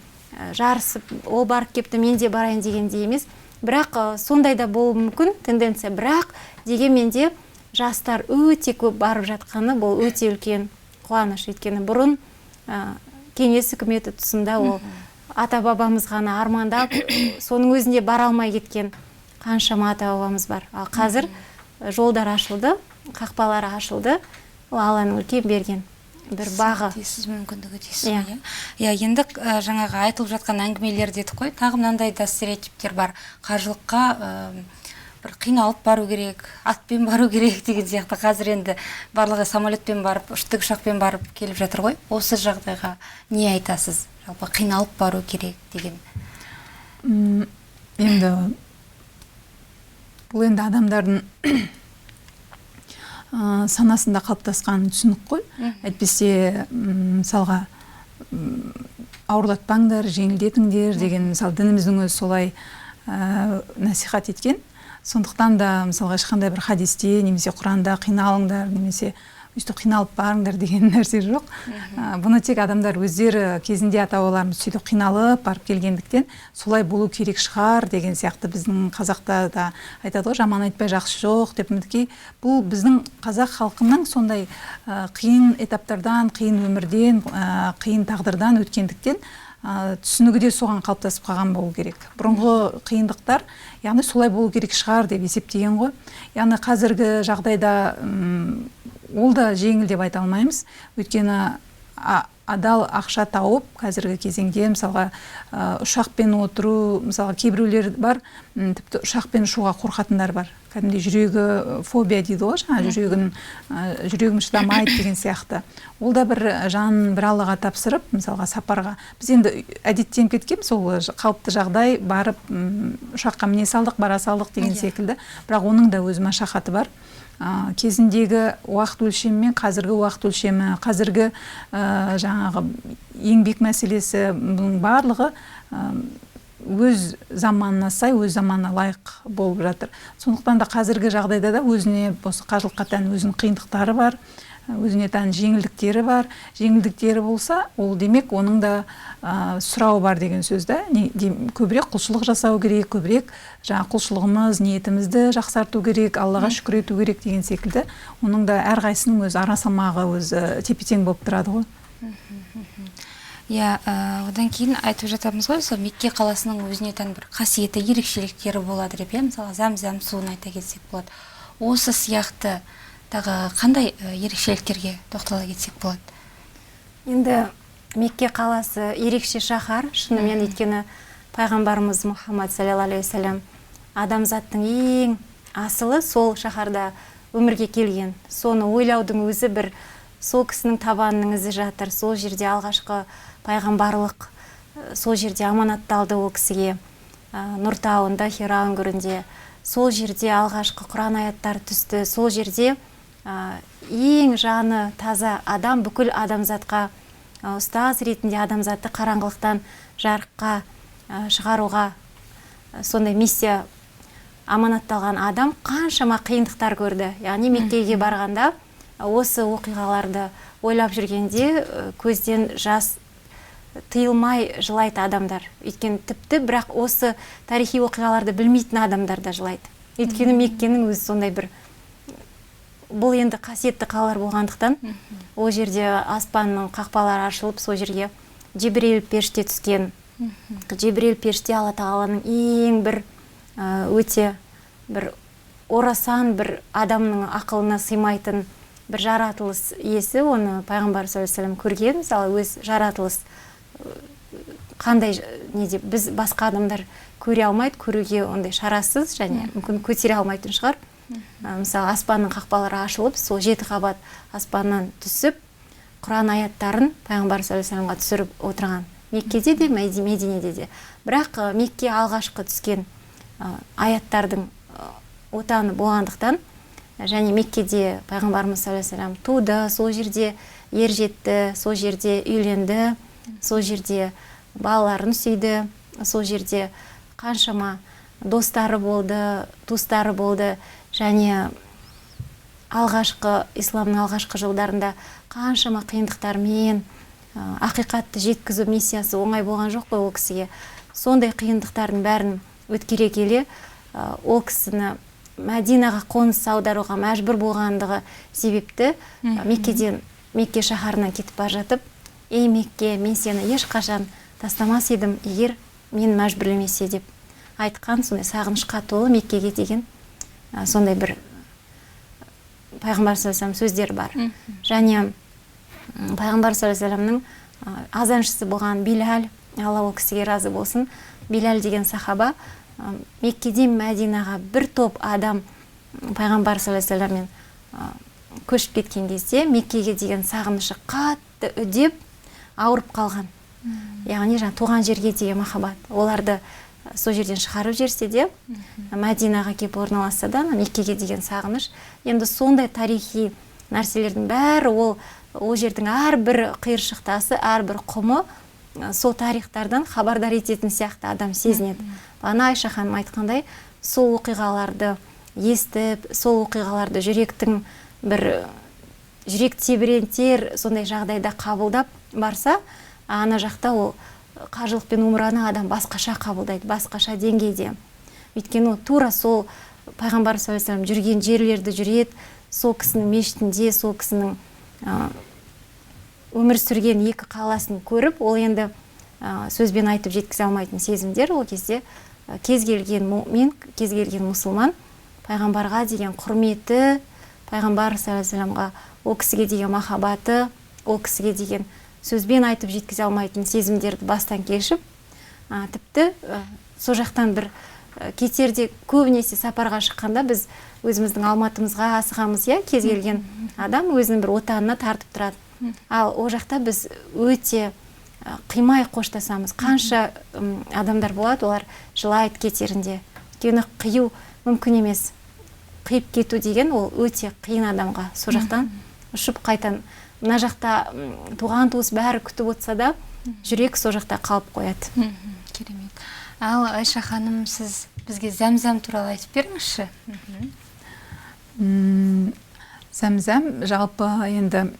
жарысып, ол барып кепті, мен де барайын дегендей емес. Бірақ сондай да болуы мүмкін тенденция. Бірақ дегенмен де жастар өте көп барып жатқаны бұл өте үлкен қуаныш. Өйткені бұрын кеңес үкіметі тұсында ол ата-бабамыз ғана армандап, соның өзінде бара алмай кеткен қаншама ата-бабамыз бар. Ал қазір жолдар ашылды, қақпалары ашылды. Ол Алланың үлкен берген бір бағы. Дейсіз, мүмкіндігі дейсіз ғой, иә? Иә, енді жаңағы айтылып жатқан әңгімелер дедік қой, тағы мынандай да стереотиптер бар. Қажылыққа бір қиналып бару керек, атпен бару керек деген сияқты. Қазір енді барлығы самолетпен барып, тікұшақпен барып келіп жатыр ғой. Осы жағдайға не айтасыз? Жалпы қиналып бару керек деген. Енді бұл енді адамдардың санасында қалыптасқан түсінік қой. Әйтпесе, мысалға, ауырлатпаңдар, жеңілдетіңдер деген, мысалы, дініміздің өзі солай насихат еткен. Сондықтан да, мысалға, ешқандай бір хадисте немесе Құранда қиналыңдар, немесе өйстіп қиналып барыңдар деген нәрсе жоқ. Бұны тек адамдар өздері кезінде ата-бабаларымыз сөйтіп қиналып барып келгендіктен солай болу керек шығар деген сияқты. Біздің қазақта да айтады ғой, жаман айтпай жақсы жоқ деп. Мінекей, бұл біздің қазақ халқының сондай қиын этаптардан, қиын өмірден, қиын тағдырдан өткендіктен түсінігі де соған қалыптасып қалған болу керек. Бұрынғы қиындықтар, яғни солай болу керек шығар деп есептеген ғой. Яғни қазіргі жағдайда ол да жеңіл деп айта алмаймыз. Өйткені адал ақша тауып, қазіргі кезеңде, мысалға, ұшақпен отыру, мысалға, кейбіреулер бар, тіпті ұшақпен ұшуға қорқатындар бар. Кәдімгідей жүрегі фобия дейді ғой, жаңа жүрегім шыдамайды деген сияқты. Ол да бір жан бір Аллаға тапсырып, мысалға, сапарға. Біз енді әдеттеніп кеткенбіз, ол қалыпты жағдай, барып ұшаққа міне салдық, бара салдық деген секілді. Бірақ оның да өз машақаты бар. Кезіндегі уақыт өлшемі мен қазіргі уақыт өлшемі, қазіргі жаңағы еңбек мәселесі, бұның барлығы өз заманына сай, өз заманына лайық болып жатыр. Сондықтан да қазіргі жағдайда да өзіне осы қажылыққа тән өзінің қиындықтары бар, өзіне тән жеңілдіктері бар. Жеңілдіктері болса, ол демек оның да сұрауы бар деген сөз да. Көбірек құлшылық жасау керек, көбірек жаңа құлшылығымыз, ниетімізді жақсарту керек, Аллаға шүкір ету керек деген секілді. Оның да әрқайсысының өз ара салмағы өзі тепе-тең болып тұрады ғой. Иә, одан кейін айтып жатамыз ғой, сол Мекке қаласының өзіне тән бір қасиеті, ерекшеліктері болады деп, иә, мысалы, зәм-зәм суын айта кетсек болады. Осы сияқты тағы қандай ерекшеліктерге тоқтала кетсек болады? Енді Мекке қаласы ерекше шаһар, шынымен, өйткені пайғамбарымыз Мұхаммад саллаллаху алейхи уассалам адамзаттың ең асылы сол шаһарда өмірге келген. Соны ойлаудың өзі бір, сол кісінің табанының ізі жатыр, сол жерде алғашқы пайғамбарлық, сол жерде аманатталды ол кісіге, Нұр тауында, Хира үңгірінде, сол жерде алғашқы Құран аяттары түсті, сол жерде ең жаны таза адам бүкіл адамзатқа ұстаз ретінде адамзатты қараңғылықтан жарыққа шығаруға сондай миссия аманатталған адам қаншама қиындықтар көрді. Яғни Меккеге барғанда осы оқиғаларды ойлап жүргенде көзден жас тыйылмай жылайды адамдар. Өйткені тіпті бірақ осы тарихи оқиғаларды білмейтін адамдар да жылайды. Өйткені Меккенің өзі сондай бір, бұл енді қасиетті қалалар болғандықтан, ол жерде аспанның қақпалары ашылып, сол жерге Жебірейіл періште түскен. Жебірейіл періште Алла тағаланың ең бір өте бір орасан бір адамның ақылына сыймайтын бір жаратылыс иесі, оны пайғамбар саллаллаху алейхи вассалам көрген, мысалы өз жаратылыс қандай не деп біз басқа адамдар көре алмайды, көруге ондай шарасыз және мүмкін көтере алмайтын шығар. Мысалы аспанның қақпалары ашылып, сол 7 қабат аспаннан түсіп, Құран аяттарын пайғамбар саллаллаху алейхи вассаламға түсіріп отырған. Меккеде де, Мединеде де. Бірақ Мекке алғашқы түскен аяттардың отаны болғандықтан, және Меккеде пайғамбарымыз саллаллаху алейхи вассалам туды, сол жерде ер жетті, сол жерде үйленді, сол жерде балаларын сүйді, сол жерде қаншама достары болды, туыстары болды, және алғашқы исламның алғашқы жылдарында қаншама қиындықтармен ақиқатты жеткізу миссиясы оңай болған жоқ қой ол кісіге. Сондай қиындықтардың бәрін өткере келе ол кісіні Мәдинаға қоныс аударуға мәжбүр болғандығы себепті Меккеден, Мекке шаһарынан кетіп бара жатып, «Ей Мекке, мен сені ешқашан тастамас едім, егер мен мәжбүрлемесе» деп айтқан, сондай сағынышқа толы Меккеге деген сондай бір пайғамбар саллаллаху алейхи вассалам сөздері бар. Және пайғамбар саллаллаху алейхи вассаламның азаншысы болған Биләл, Алла ол кісіге разы болсын, Биләл деген сахаба Меккеден Мәдинаға бір топ адам пайғамбар саллаллаху алейхи вассаламмен көшіп кеткен кезде Меккеге деген сағынышы қатты үдеп ауырып қалған. Яғни жаңа туған жерге деген махаббат. Оларды сол жерден шығарып жіберсе де, Мәдинаға келіп орналасса да, Меккеге деген сағыныш. Енді сондай тарихи нәрселердің бәрі ол жердің әрбір қиыршық тасы, әрбір құмы сол тарихтардан хабардар ететін сияқты адам сезінеді. Бағана Айша ханым айтқандай, сол оқиғаларды естіп, сол оқиғаларды жүректің бір жүрек тебірентер сондай жағдайда қабылдап барса, ана жақта ол қажылық пен умраны адам басқаша қабылдайды, басқаша деңгейде. Өйткені ол тура сол пайғамбар саллаллаху алейхи вассалам жүрген жерлерді жүреді, сол кісінің мешітінде, сол кісінің өмір сүрген екі қаласын көріп, ол енді сөзбен айтып жеткізе алмайтын сезімдер. Ол кезде кез келген мумин, кез келген мұсылман пайғамбарға деген құрметі, пайғамбар саллаллаху алейхи вассаламға ол кісіге деген махаббаты, ол кісіге деген сөзбен айтып жеткізе алмайтын сезімдерді бастан кешіп, тіпті сол жақтан бір кетерде көбінесе сапарға шыққанда біз өзіміздің Алматымызға асығамыз, иә, кез келген адам өзінің бір отанына тартып тұрады. Ал ол жақта біз өте қимай қоштасамыз. Қанша адамдар болады, олар жылайды кетерінде. Өйткені қию мүмкін емес. Қиып кету деген ол өте қиын адамға. Сол жақтан ұшып қайтан мына жақта туған туыс бәрі күтіп отырса да, жүрек сол жақта қалып қояды. Керемет. Ал Айша ханым, сіз бізге зәмзәм туралы айтып беріңізші. Зәмзәм жалпы енді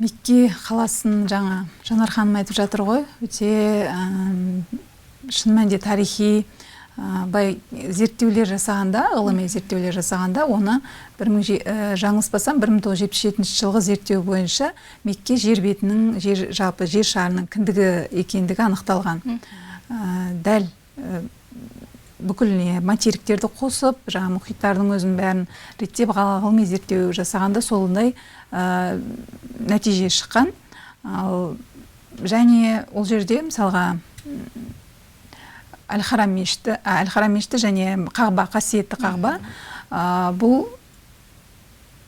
Мекке қаласын жаңа Жанар ханым айтып жатыр ғой, өте шын мәнінде тарихи бай зерттеулер жасағанда, ғылыми зерттеулер жасағанда, оны жаңылыспасам 1977 жылғы зерттеу бойынша Мекке жер бетінің, жалпы жер шарының кіндігі екендігі анықталған. Дәл бүкіл материктерді қосып, жаңа мұхиттардың өзін бәрін реттеп ғылыми зерттеу жасағанда сондай нәтиже шыққан. Ал және ол жерде мысалға Әл-Харам мешіті және Қағба, қасиетті Қағба, бұл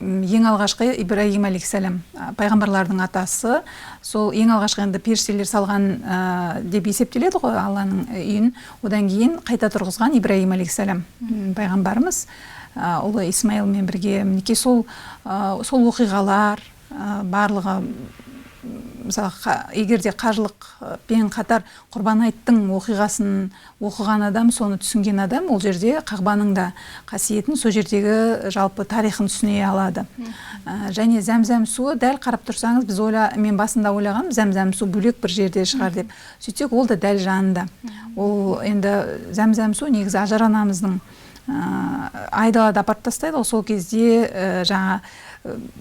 ең алғашқы Ибраһим алейхиссалам пайғамбарлардың атасы, сол ең алғашқы енді періштелер салған деп есептеледі ғой Алланың үйін, одан кейін қайта тұрғызған Ибраһим алейхиссалам пайғамбарымыз ұлы Исмаилмен бірге. Мінекей сол оқиғалар барлығы, мысалы, егер де қажылықпен қатар Құрбан айттың оқиғасын оқыған адам, соны түсінген адам ол жерде Қағбаның да қасиетін, сол жердегі жалпы тарихын түсіне алады. Және зәмзәм суы дәл қарап тұрсаңыз, біз мен басында ойлағанмын, зәмзәм су бөлек бір жерде шығар деп. Сөйтсек, ол да дәл жанында. Ол енді зәмзәм су негізі Ажар анамыздың айдалада апарып тастайды ғой, сол кезде жаңа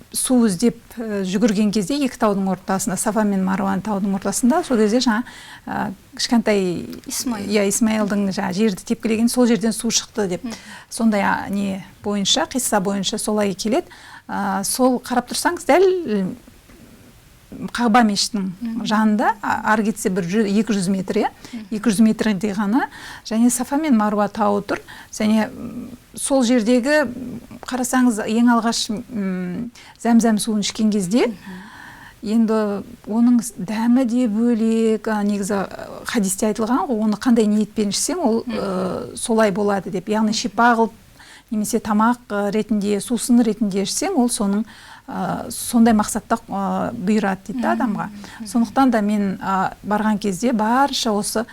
су іздеп жүгірген кезде екі таудың ортасында, Сафа мен Маруан таудың ортасында, сол кезде жаңа кішкентай Исмаилдың жаңа жерді тепкілеген, сол жерден су шықты деп. Сондай не бойынша, қисса бойынша солай келеді. Сол қарап тұрсаңыз, дәл Қағба мешітінің жанында, ары кетсе бір 200 метр, 200 метрдей ғана, және Сафа мен Маруа тауы тұр. Және сол жердегі қарасаңыз, ең алғаш зәмзәм суын ішкен кезде, енді оның дәмі де бөлек, негізі хадисте айтылған ғой, оны қандай ниетпен ішсең, ол солай болады деп. Яғни шипа қылып немесе тамақ ретінде, сусын ретінде ішсең, ол соның сондай мақсатта бұйырады дейді адамға. Сондықтан да мен барған кезде барша осы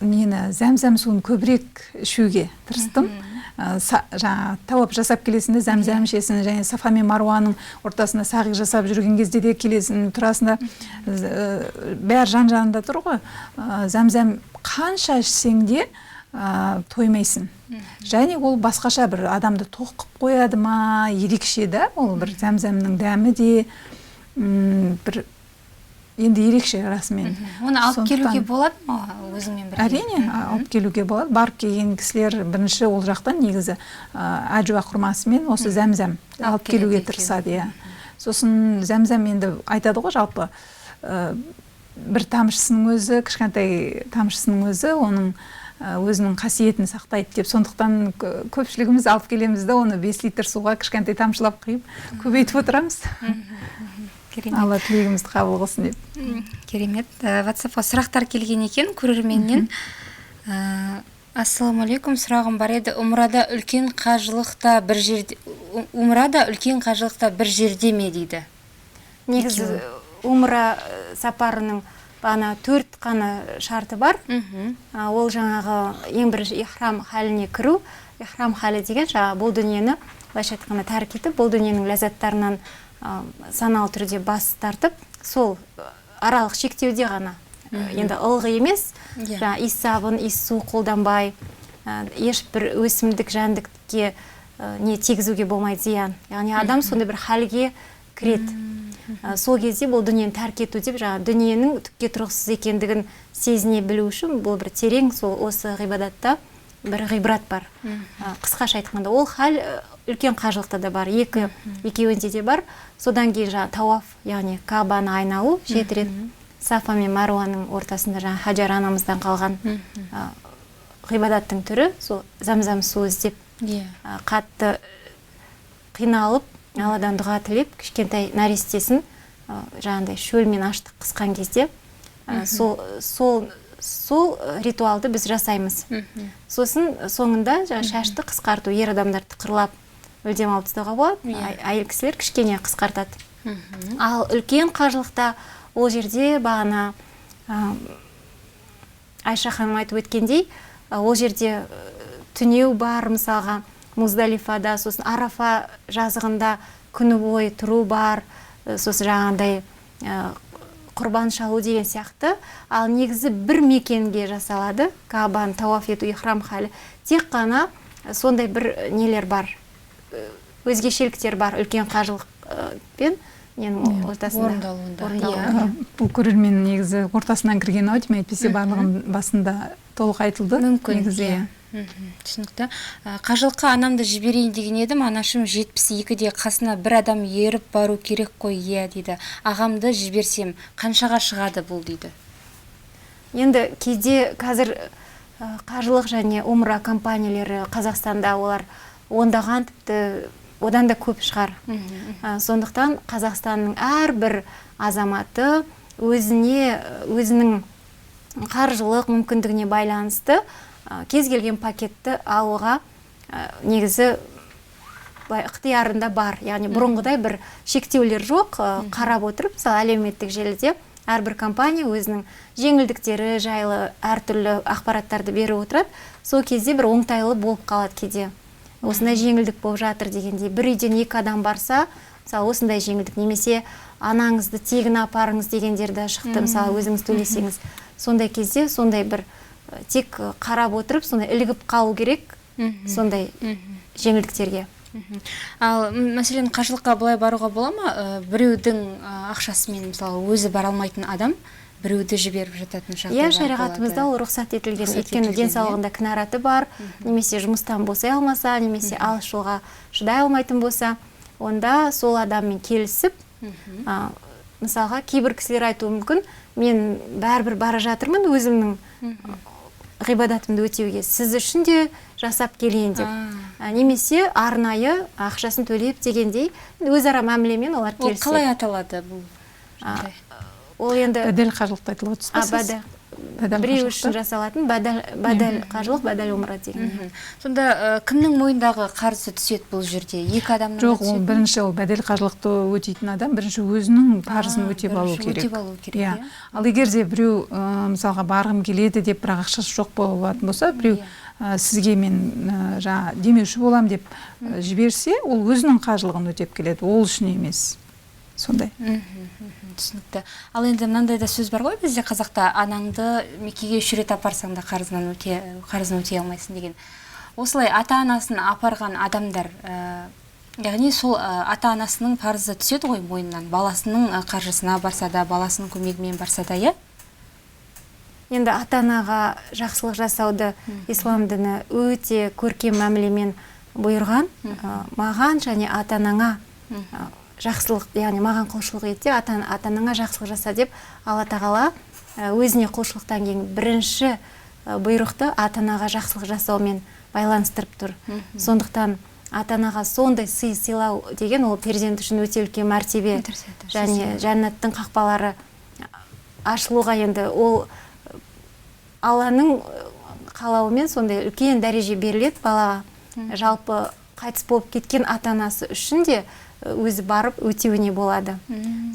нені, зәмзәм суын көбірек ішуге тырыстым. Жаңа тауап жасап келесің де зәмзәм ішесің, және Сафа мен Маруаның ортасында сағи жасап жүрген кезде де келесің, тұрасың да, бәрі жан-жағында тұр ғой. Зәмзәм қанша ішсең де тоймайсың. Және ол басқаша бір адамды тоқ қып қояды ма, ерекше да, ол бір зәмзәмнің дәмі де бір енді ерекше расымен. Оны алып келуге болады ма өзіңмен бірге? Әрине, алып келуге болады. Барып келген кісілер бірінші ол жақтан негізі әжуа құрмасымен осы зәмзәм алып келуге тырысады. Сосын зәмзәм енді айтады ғой, жалпы бір тамшысының өзі, кішкентай тамшысының өзі оның өзінің қасиетін сақтайды деп. Сондықтан көпшілігіміз алып келеміз де, оны 5 литр суға кішкентай тамшылап құйып көбейтіп отырамыз. Алла тілегімізді қабыл қылсын деп. Керемет. WhatsAppқа сұрақтар келген екен көрерменнен. Ассалаумағалейкум, сұрағым бар еді. Умрада үлкен қажылықта бір жерде, умрада үлкен қажылықта бір жерде ме дейді? Негізі умра сапарының бағана 4 қана шарты бар. Ол жаңағы ең бірінші ихрам халіне кіру. Ихрам халі деген жаңағы бұл дүниені былайша айтқанда тәрк етіп, бұл дүниенің ләззаттарынан саналы түрде бас тартып, сол аралық шектеуде ғана, енді ылғы емес, жаңа иіс сабын, иіс су қолданбай, ешбір өсімдік, жәндікке не тигізуге болмайды зиян. Яғни адам сондай бір халге кіреді. Сол кезде бұл дүниені тәрк ету деп, жаңа дүниенің түкке тұрғысыз екендігін сезіне білу үшін бұл бір терең сол осы ғибадатта бір ғибрат бар. Қысқаша айтқанда, ол хал үлкен қажылықта да бар, екеуінде де бар. Содан кейін жаңа тауаф, яғни Кабаны айналу 7 рет, Сафа мен Маруаның ортасында жаңа Хажар анамыздан қалған ғибадаттың түрі, сол зәмзәм суы іздеп, қатты қиналып, Алладан дұға тілеп, кішкентай нәрестесін жаңағыдай шөл мен аштық қысқан кезде сол ритуалды біз жасаймыз. Сосын соңында жаңа шашты қысқарту, ер адамдар тықырлап мүлдем алып тастауға болады, әйел кісілер кішкене қысқартады. Ал үлкен қажылықта ол жерде бағана Айша ханым айтып өткендей, ол жерде түнеу бар, мысалға Муздалифада, сосын Арафа жазығында күні бойы тұру бар, сосын жаңағыдай құрбан шалу деген сияқты. Ал негізі бір мекенге жасалады, Кабаны тауаф ету, ихрам халі. Тек қана сондай бір нелер бар, өзгешеліктер бар үлкен қажылықпен ненің ортасында. Орындалуында. Бұл көрермен негізі ортасынан кірген ау деймін, әйтпесе барлығын басында толық айтылды. Мүмкін. Негізі. Түсінікті. Қажылыққа анамды жіберейін деген едім, анашым 72-де, қасына бір адам еріп бару керек қой, иә дейді. Ағамды жіберсем, қаншаға шығады бұл дейді. Енді кейде қазір қажылық және умра компаниялары Қазақстанда олар ондаған, тіпті одан да көп шығар. Сондықтан Қазақстанның әрбір азаматы өзінің қаржылық мүмкіндігіне байланысты кез келген пакетті алуға негізі былай ықтиярында бар. Яғни бұрынғыдай бір шектеулер жоқ. Қарап отырып, мысалы, әлеуметтік желіде әрбір компания өзінің жеңілдіктері жайлы әртүрлі ақпараттарды беріп отырады. Сол кезде бір оңтайлы болып қалады кейде. Осындай жеңілдік болып жатыр дегендей, бір үйден екі адам барса, мысалы, осындай жеңілдік, немесе анаңызды тегін апарыңыз дегендер де шықты, мысалы, өзіңіз төлесеңіз. Сондай кезде сондай бір тек қарап отырып, сондай ілігіп қалу керек сондай жеңілдіктерге. Ал мәселен, қажылыққа былай баруға бола ма? Біреудің ақшасымен, мысалы, өзі бара алмайтын адам біреуді жіберіп жататын жағдайлар Иә, шариғатымызда ол рұқсат етілген. Өйткені денсаулығында кінәраты бар, немесе жұмыстан босай алмаса, немесе алыс жолға шыдай алмайтын болса, онда сол адаммен келісіп, мысалға, кейбір кісілер айтуы мүмкін, мен бәрібір бара жатырмын өзімнің ғибадатымды өтеуге, сіз үшін де жасап келейін деп. Немесе арнайы ақшасын төлеп дегендей, өзара мәмілемен олар Ол келіседі. қалай аталады бұл жағдай? Ол енді Бәдел қажылықты айтылып отырсыз ба сіз? Бәдел. Бәдел Біреу қажылықты? үшін жасалатын бәдел қажылық, бәдел умра деген. Сонда кімнің мойнындағы қарызы түседі бұл жерде? Екі адамның Жоқ, түседі ол ме? бірінші ол бәдел қажылықты өтейтін адам бірінші өзінің парызын өтеп алу Бірінші керек. өтеп алу керек, Иә. иә. Ал егер де біреу, мысалға, барғым келеді деп, бірақ ақшасы жоқ болатын болса, біреу, сізге мен жаңа демеуші болам деп, жіберсе, ол өзінің қажылығын өтеп келеді, ол үшін емес. Сондай. Түсінікті. Ал енді мынандай да сөз бар ғой бізде қазақта, анаңды Меккеге 3 рет апарсаң да қарызын өтей алмайсың деген. Осылай ата-анасын апарған адамдар, яғни сол ата-анасының парызы түседі ғой мойнынан, баласының қаржысына барса да, баласының көмегімен барса да, иә? Енді ата-анаға жақсылық жасауды ислам діні өте көркем мәмілемен бұйырған. Маған және ата-анаңа, жақсылық, яғни маған құлшылық ет де, ата-анаңа жақсылық жаса деп Алла Тағала, өзіне құлшылықтан кейін бірінші, бұйрықты ата-анаға жақсылық жасаумен байланыстырып тұр. Сондықтан ата-анаға сондай сый сыйлау деген ол перзент үшін өте үлкен мәртебе. Дұрыс айтасыз. Және жәннаттың қақпалары ашылуға енді ол Алланың қалауымен сондай үлкен дәреже беріледі балаға. Жалпы қайтыс болып кеткен ата-анасы үшін де өзі барып өтеуіне болады.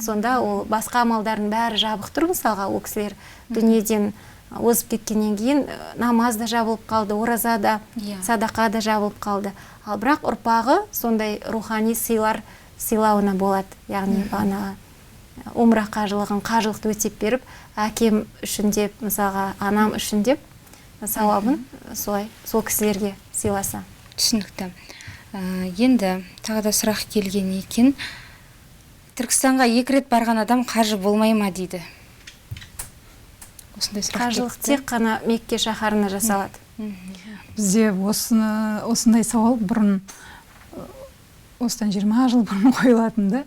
Сонда ол басқа амалдардың бәрі жабық тұр, мысалға, ол кісілер дүниеден озып кеткеннен кейін намаз да жабылып қалды, ораза да, садақа да жабылып қалды. Ал бірақ ұрпағы сондай рухани сыйлар сыйлауына болады. Яғни ана умра қажылығын, қажылықты өтеп беріп, әкем үшін деп, мысалға, анам үшін деп сауабын солай сол кісілерге сыйласа. Түсінікті. Енді тағы да сұрақ келген екен. Түркістанға 2 рет барған адам қажы болмай ма дейді. Осындай сұрақ Қажылық келіпті. тек қана Мекке шаһарына жасалады. Бізде осындай сауал бұрын, осыдан 20 жыл бұрын қойылатын да.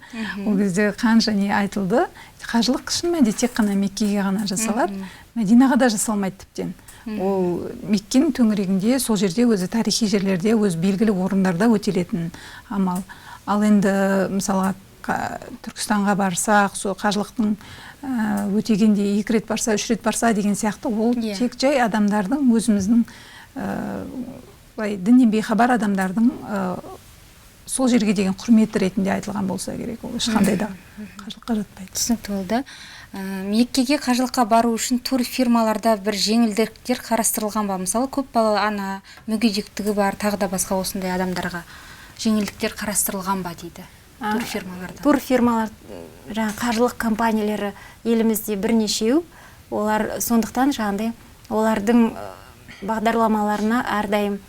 Ол кезде қанша не айтылды. Қажылық шын мәнінде тек қана Меккеге ғана жасалады. Мәдинаға да жасалмайды тіптен. Ол Меккенің төңірегінде, сол жерде өзі тарихи жерлерде, өз белгілі орындарда өтелетін амал. Ал енді мысалға Түркістанға барсақ, сол қажылықтың, өтегенде 2 рет барса, 3 рет барса деген сияқты, ол тек жай адамдардың, өзіміздің, былай діннен бейхабар адамдардың, сол жерге деген құрметі ретінде айтылған болса керек. Ол ешқандай да қажылыққа жатпайды. Түсінікті болды. Меккеге қажылыққа бару үшін турфирмаларда бір жеңілдіктер қарастырылған ба? Мысалы, көп балалы ана, мүгедектігі бар, тағы да басқа осындай адамдарға жеңілдіктер қарастырылған ба дейді турфирмаларда? Турфирмалар, жаңа қажылық компаниялары елімізде бірнешеу. Олар сондықтан жаңағыдай олардың бағдарламаларына әрдайым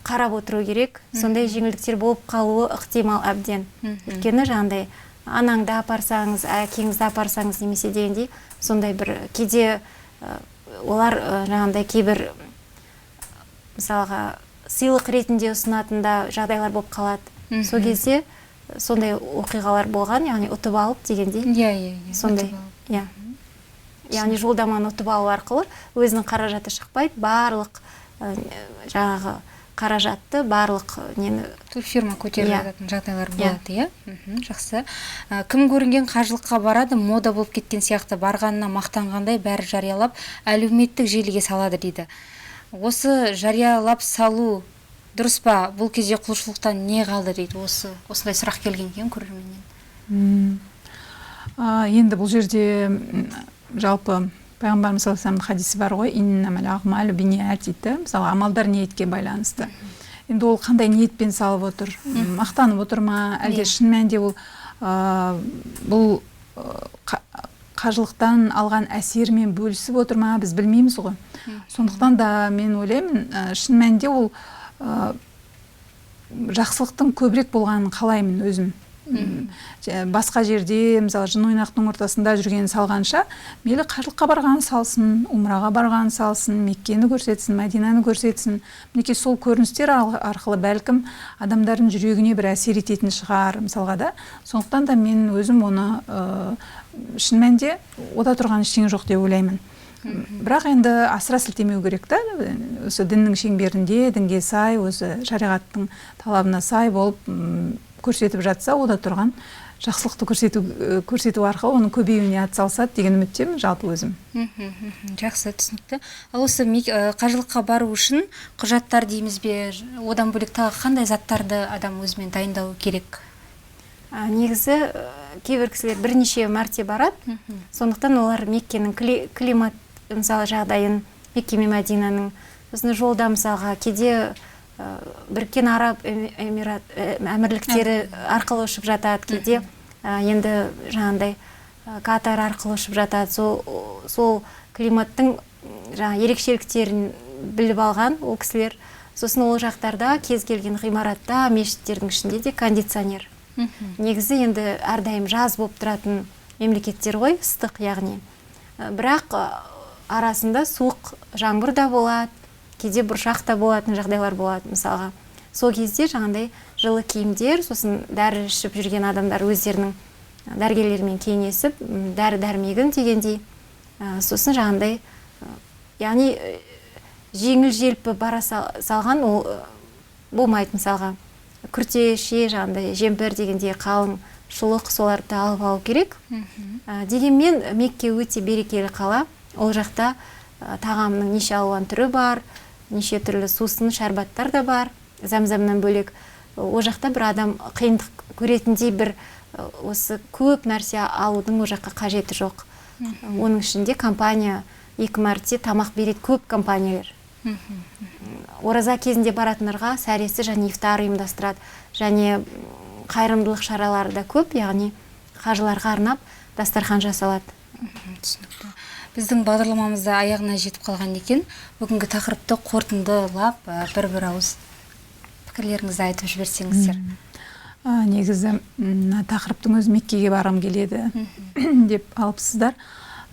қарап отыру керек. Сондай жеңілдіктер болып қалуы ықтимал әбден. Өйткені жаңағыдай анаңды апарсаңыз, әкеңізді апарсаңыз немесе дегендей сондай бір кейде олар жаңағыдай кейбір Мысалға, сыйлық ретінде ұсынатын да жағдайлар болып қалады. Сол кезде сондай оқиғалар болған, яғни ұтып алып дегендей. Иә. Сондай. Иә. Яғни жолдаманы ұтып алу арқылы өзінің қаражаты шықпайды, барлық жаңағы қаражатты, барлық нені турфирма көтеріп жататын жағдайлар болады, иә? Жақсы. Кім көрінген қажылыққа барады, мода болып кеткен сияқты, барғанына мақтанғандай бәрі жариялап, әлеуметтік желіге салады дейді. Осы жариялап салу дұрыс па? Бұл кезде құлшылықтан не қалды дейді? Осындай сұрақ келген екен көрерменнен. Енді бұл жерде жалпы пайғамбарымыз саллаллаху алейхи вассаламның хадисі бар ғой, иннамал ағмалу бинният дейді. Мысалы, амалдар ниетке байланысты. Енді ол қандай ниетпен салып отыр? Мақтанып отыр ма? Әлде шын мәнінде ол бұл қажылықтан алған әсерімен бөлісіп отыр ма? Біз білмейміз ғой. Сондықтан да мен ойлаймын, шын мәнінде ол жақсылықтың көбірек болғанын қалаймын өзім. Басқа жерде, мысалы, жын ойнақтың ортасында жүргенін салғанша, мейлі қажылыққа барғанын салсын, умраға барғанын салсын, Меккені көрсетсін, Мәдинаны көрсетсін. Мінекей сол көріністер арқылы бәлкім адамдардың жүрегіне бір әсер ететін шығар, мысалға да. Сондықтан да мен өзім оны шын мәнінде ода тұрған ештеңе жоқ деп ойлаймын. Бірақ енді асыра сілтемеу керек та, осы діннің шеңберінде, дінге сай, осы шариғаттың талабына сай болып көрсетіп жатса, ода тұрған жақсылықты көрсету арқылы оның көбеюіне атсалысады деген үміттемін жалпы өзім. Жақсы, түсінікті. Ал осы қажылыққа бару үшін құжаттар дейміз бе, одан бөлек тағы қандай заттарды адам өзімен дайындауы керек? Негізі, кейбір кісілер бірнеше мәрте барады, сондықтан олар Меккенің климат, мысалы, жағдайын, Мекке мен Мәдинаның, сосын жолда, мысалға, кейде Біріккен Араб Әмірліктері арқылы ұшып жатады, кейде енді жаңағындай Катар арқылы ұшып жатады. Сол климаттың жаңа ерекшеліктерін біліп алған ол кісілер. Сосын ол жақтарда кез келген ғимаратта, мешіттердің ішінде де кондиционер. Негізі енді әрдайым жаз болып тұратын мемлекеттер ғой, ыстық яғни. Бірақ арасында суық жаңбыр да болады, кейде бұршақ та болатын жағдайлар болады мысалға. Сол кезде жаңағындай жылы киімдер, сосын дәрі ішіп жүрген адамдар өздерінің дәрігерлерімен кеңесіп, дәрі-дәрмегін дегендей, сосын жаңағындай, яғни жеңіл желпі бара салған ол болмайды мысалға. Күртеше, жаңағындай жемпір дегендей қалың шұлық, соларды алып алу керек. Дегенмен Мекке өте берекелі қала. Ол жақта тағамның неше алуан түрі бар, неше түрлі сусын, шәрбаттар да бар. Зәмзәмнан бөлек ол жақта бір адам қиындық көретіндей бір осы көп нәрсе алудың ол жаққа қажеті жоқ. Оның ішінде компания 2 мәрте тамақ береді, көп компаниялар. Ораза кезінде баратындарға сәресі және ифтар ұйымдастырады, және қайырымдылық шаралары да көп, яғни қажыларға арнап дастархан жасалады. Түсінікті. Біздің бағдарламамыз да аяғына жетіп қалған екен. Бүгінгі тақырыпты қорытындылап, бір-бір ауыз пікірлеріңізді айтып жіберсеңіздер. Негізі, мына тақырыптың өзі Меккеге барғым келеді деп алыпсыздар.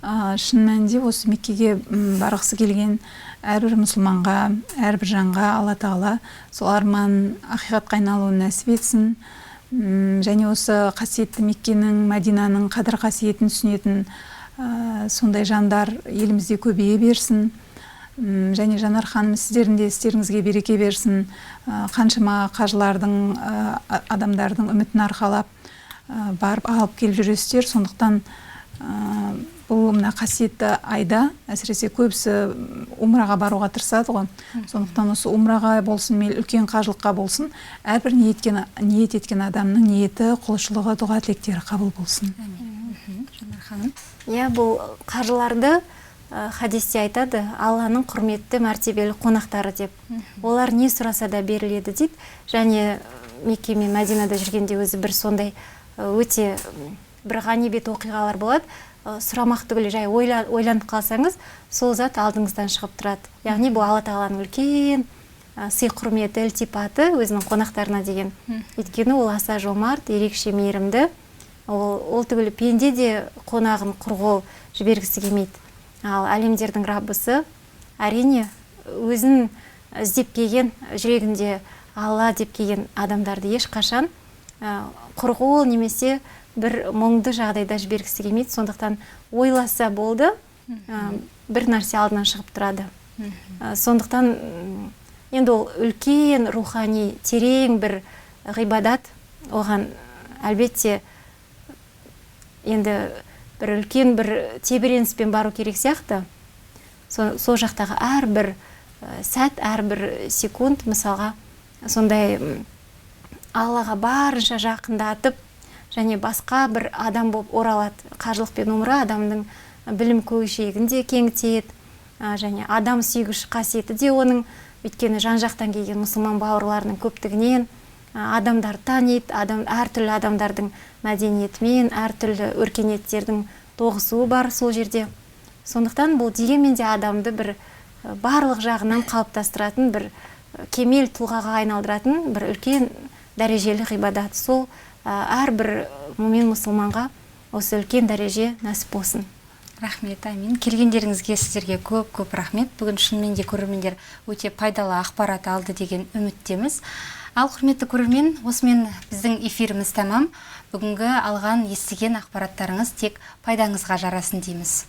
Шын мәнінде осы Меккеге барғысы келген әрбір мұсылманға, әрбір жанға Алла Тағала сол арман ақиқатқа айналуын нәсіп етсін. Және осы қасиетті Меккенің, Мәдинаның қадір қасиетін түсінетін сондай жандар елімізде көбейе берсін. Және Жанар ханым, сіздердің де істеріңізге береке берсін. Қаншама қажылардың, адамдардың үмітін арқалап, барып алып келіп жүресіздер. Сондықтан бұл мына қасиетті айда, әсіресе көбісі умраға баруға тырысады ғой. Сондықтан осы умраға болсын, мейлі үлкен қажылыққа болсын, әрбір ниет еткен адамның ниеті, құлшылығы, дұға тілектері қабыл болсын. Әмин. Жанар ханым. Иә, бұл қажыларды хадисте айтады, Алланың құрметті мәртебелі қонақтары деп. Олар не сұраса да беріледі дейді. Және Мекке мен Мәдинада жүргенде өзі бір сондай өте бір ғанибет оқиғалар болады. Сұрамақ түгілі жай ойланып қалсаңыз, сол зат алдыңыздан шығып тұрады. Яғни бұл Алла Тағаланың үлкен сый құрметі, ілтипаты өзінің қонақтарына деген. Өйткені ол аса жомарт, ерекше мейірімді. Ол түгілі пенде де қонағын құр қол жібергісі келмейді. Ал әлемдердің Раббысы әрине өзін іздеп келген, жүрегінде Алла деп келген адамдарды ешқашан құр қол немесе бір мұңды жағдайда жібергісі келмейді. Сондықтан ойласа болды, бір нәрсе алдынан шығып тұрады. Сондықтан енді ол үлкен рухани терең бір ғибадат, оған әлбетте енді бір үлкен бір тебіреніспен бару керек сияқты. Сол жақтағы әрбір сәт, әрбір секунд мысалға сондай Аллаға барынша жақындатып және басқа бір адам болып оралады. Қажылық пен умра адамның білім көкжиегін де кеңітеді, және адам сүйгіш қасиеті де оның, өйткені жан-жақтан келген мұсылман бауырларының көптігінен адамдар таниды, әртүрлі адамдардың мәдениетімен, әртүрлі өркениеттердің тоғысуы бар сол жерде. Сондықтан бұл дегенмен де адамды бір барлық жағынан қалыптастыратын, бір кемел тұлғаға айналдыратын бір үлкен дәрежелі ғибадат. Сол әрбір мұмин мұсылманға осы үлкен дәреже нәсіп болсын. Рахмет, амин. Келгендеріңізге сіздерге көп-көп рахмет. Бүгін шынымен де көрермендер өте пайдалы ақпарат алды деген үміттеміз. Ал құрметті көрермен, осымен біздің эфиріміз тәмам. Бүгінгі алған, естіген ақпараттарыңыз тек пайдаңызға жарасын дейміз.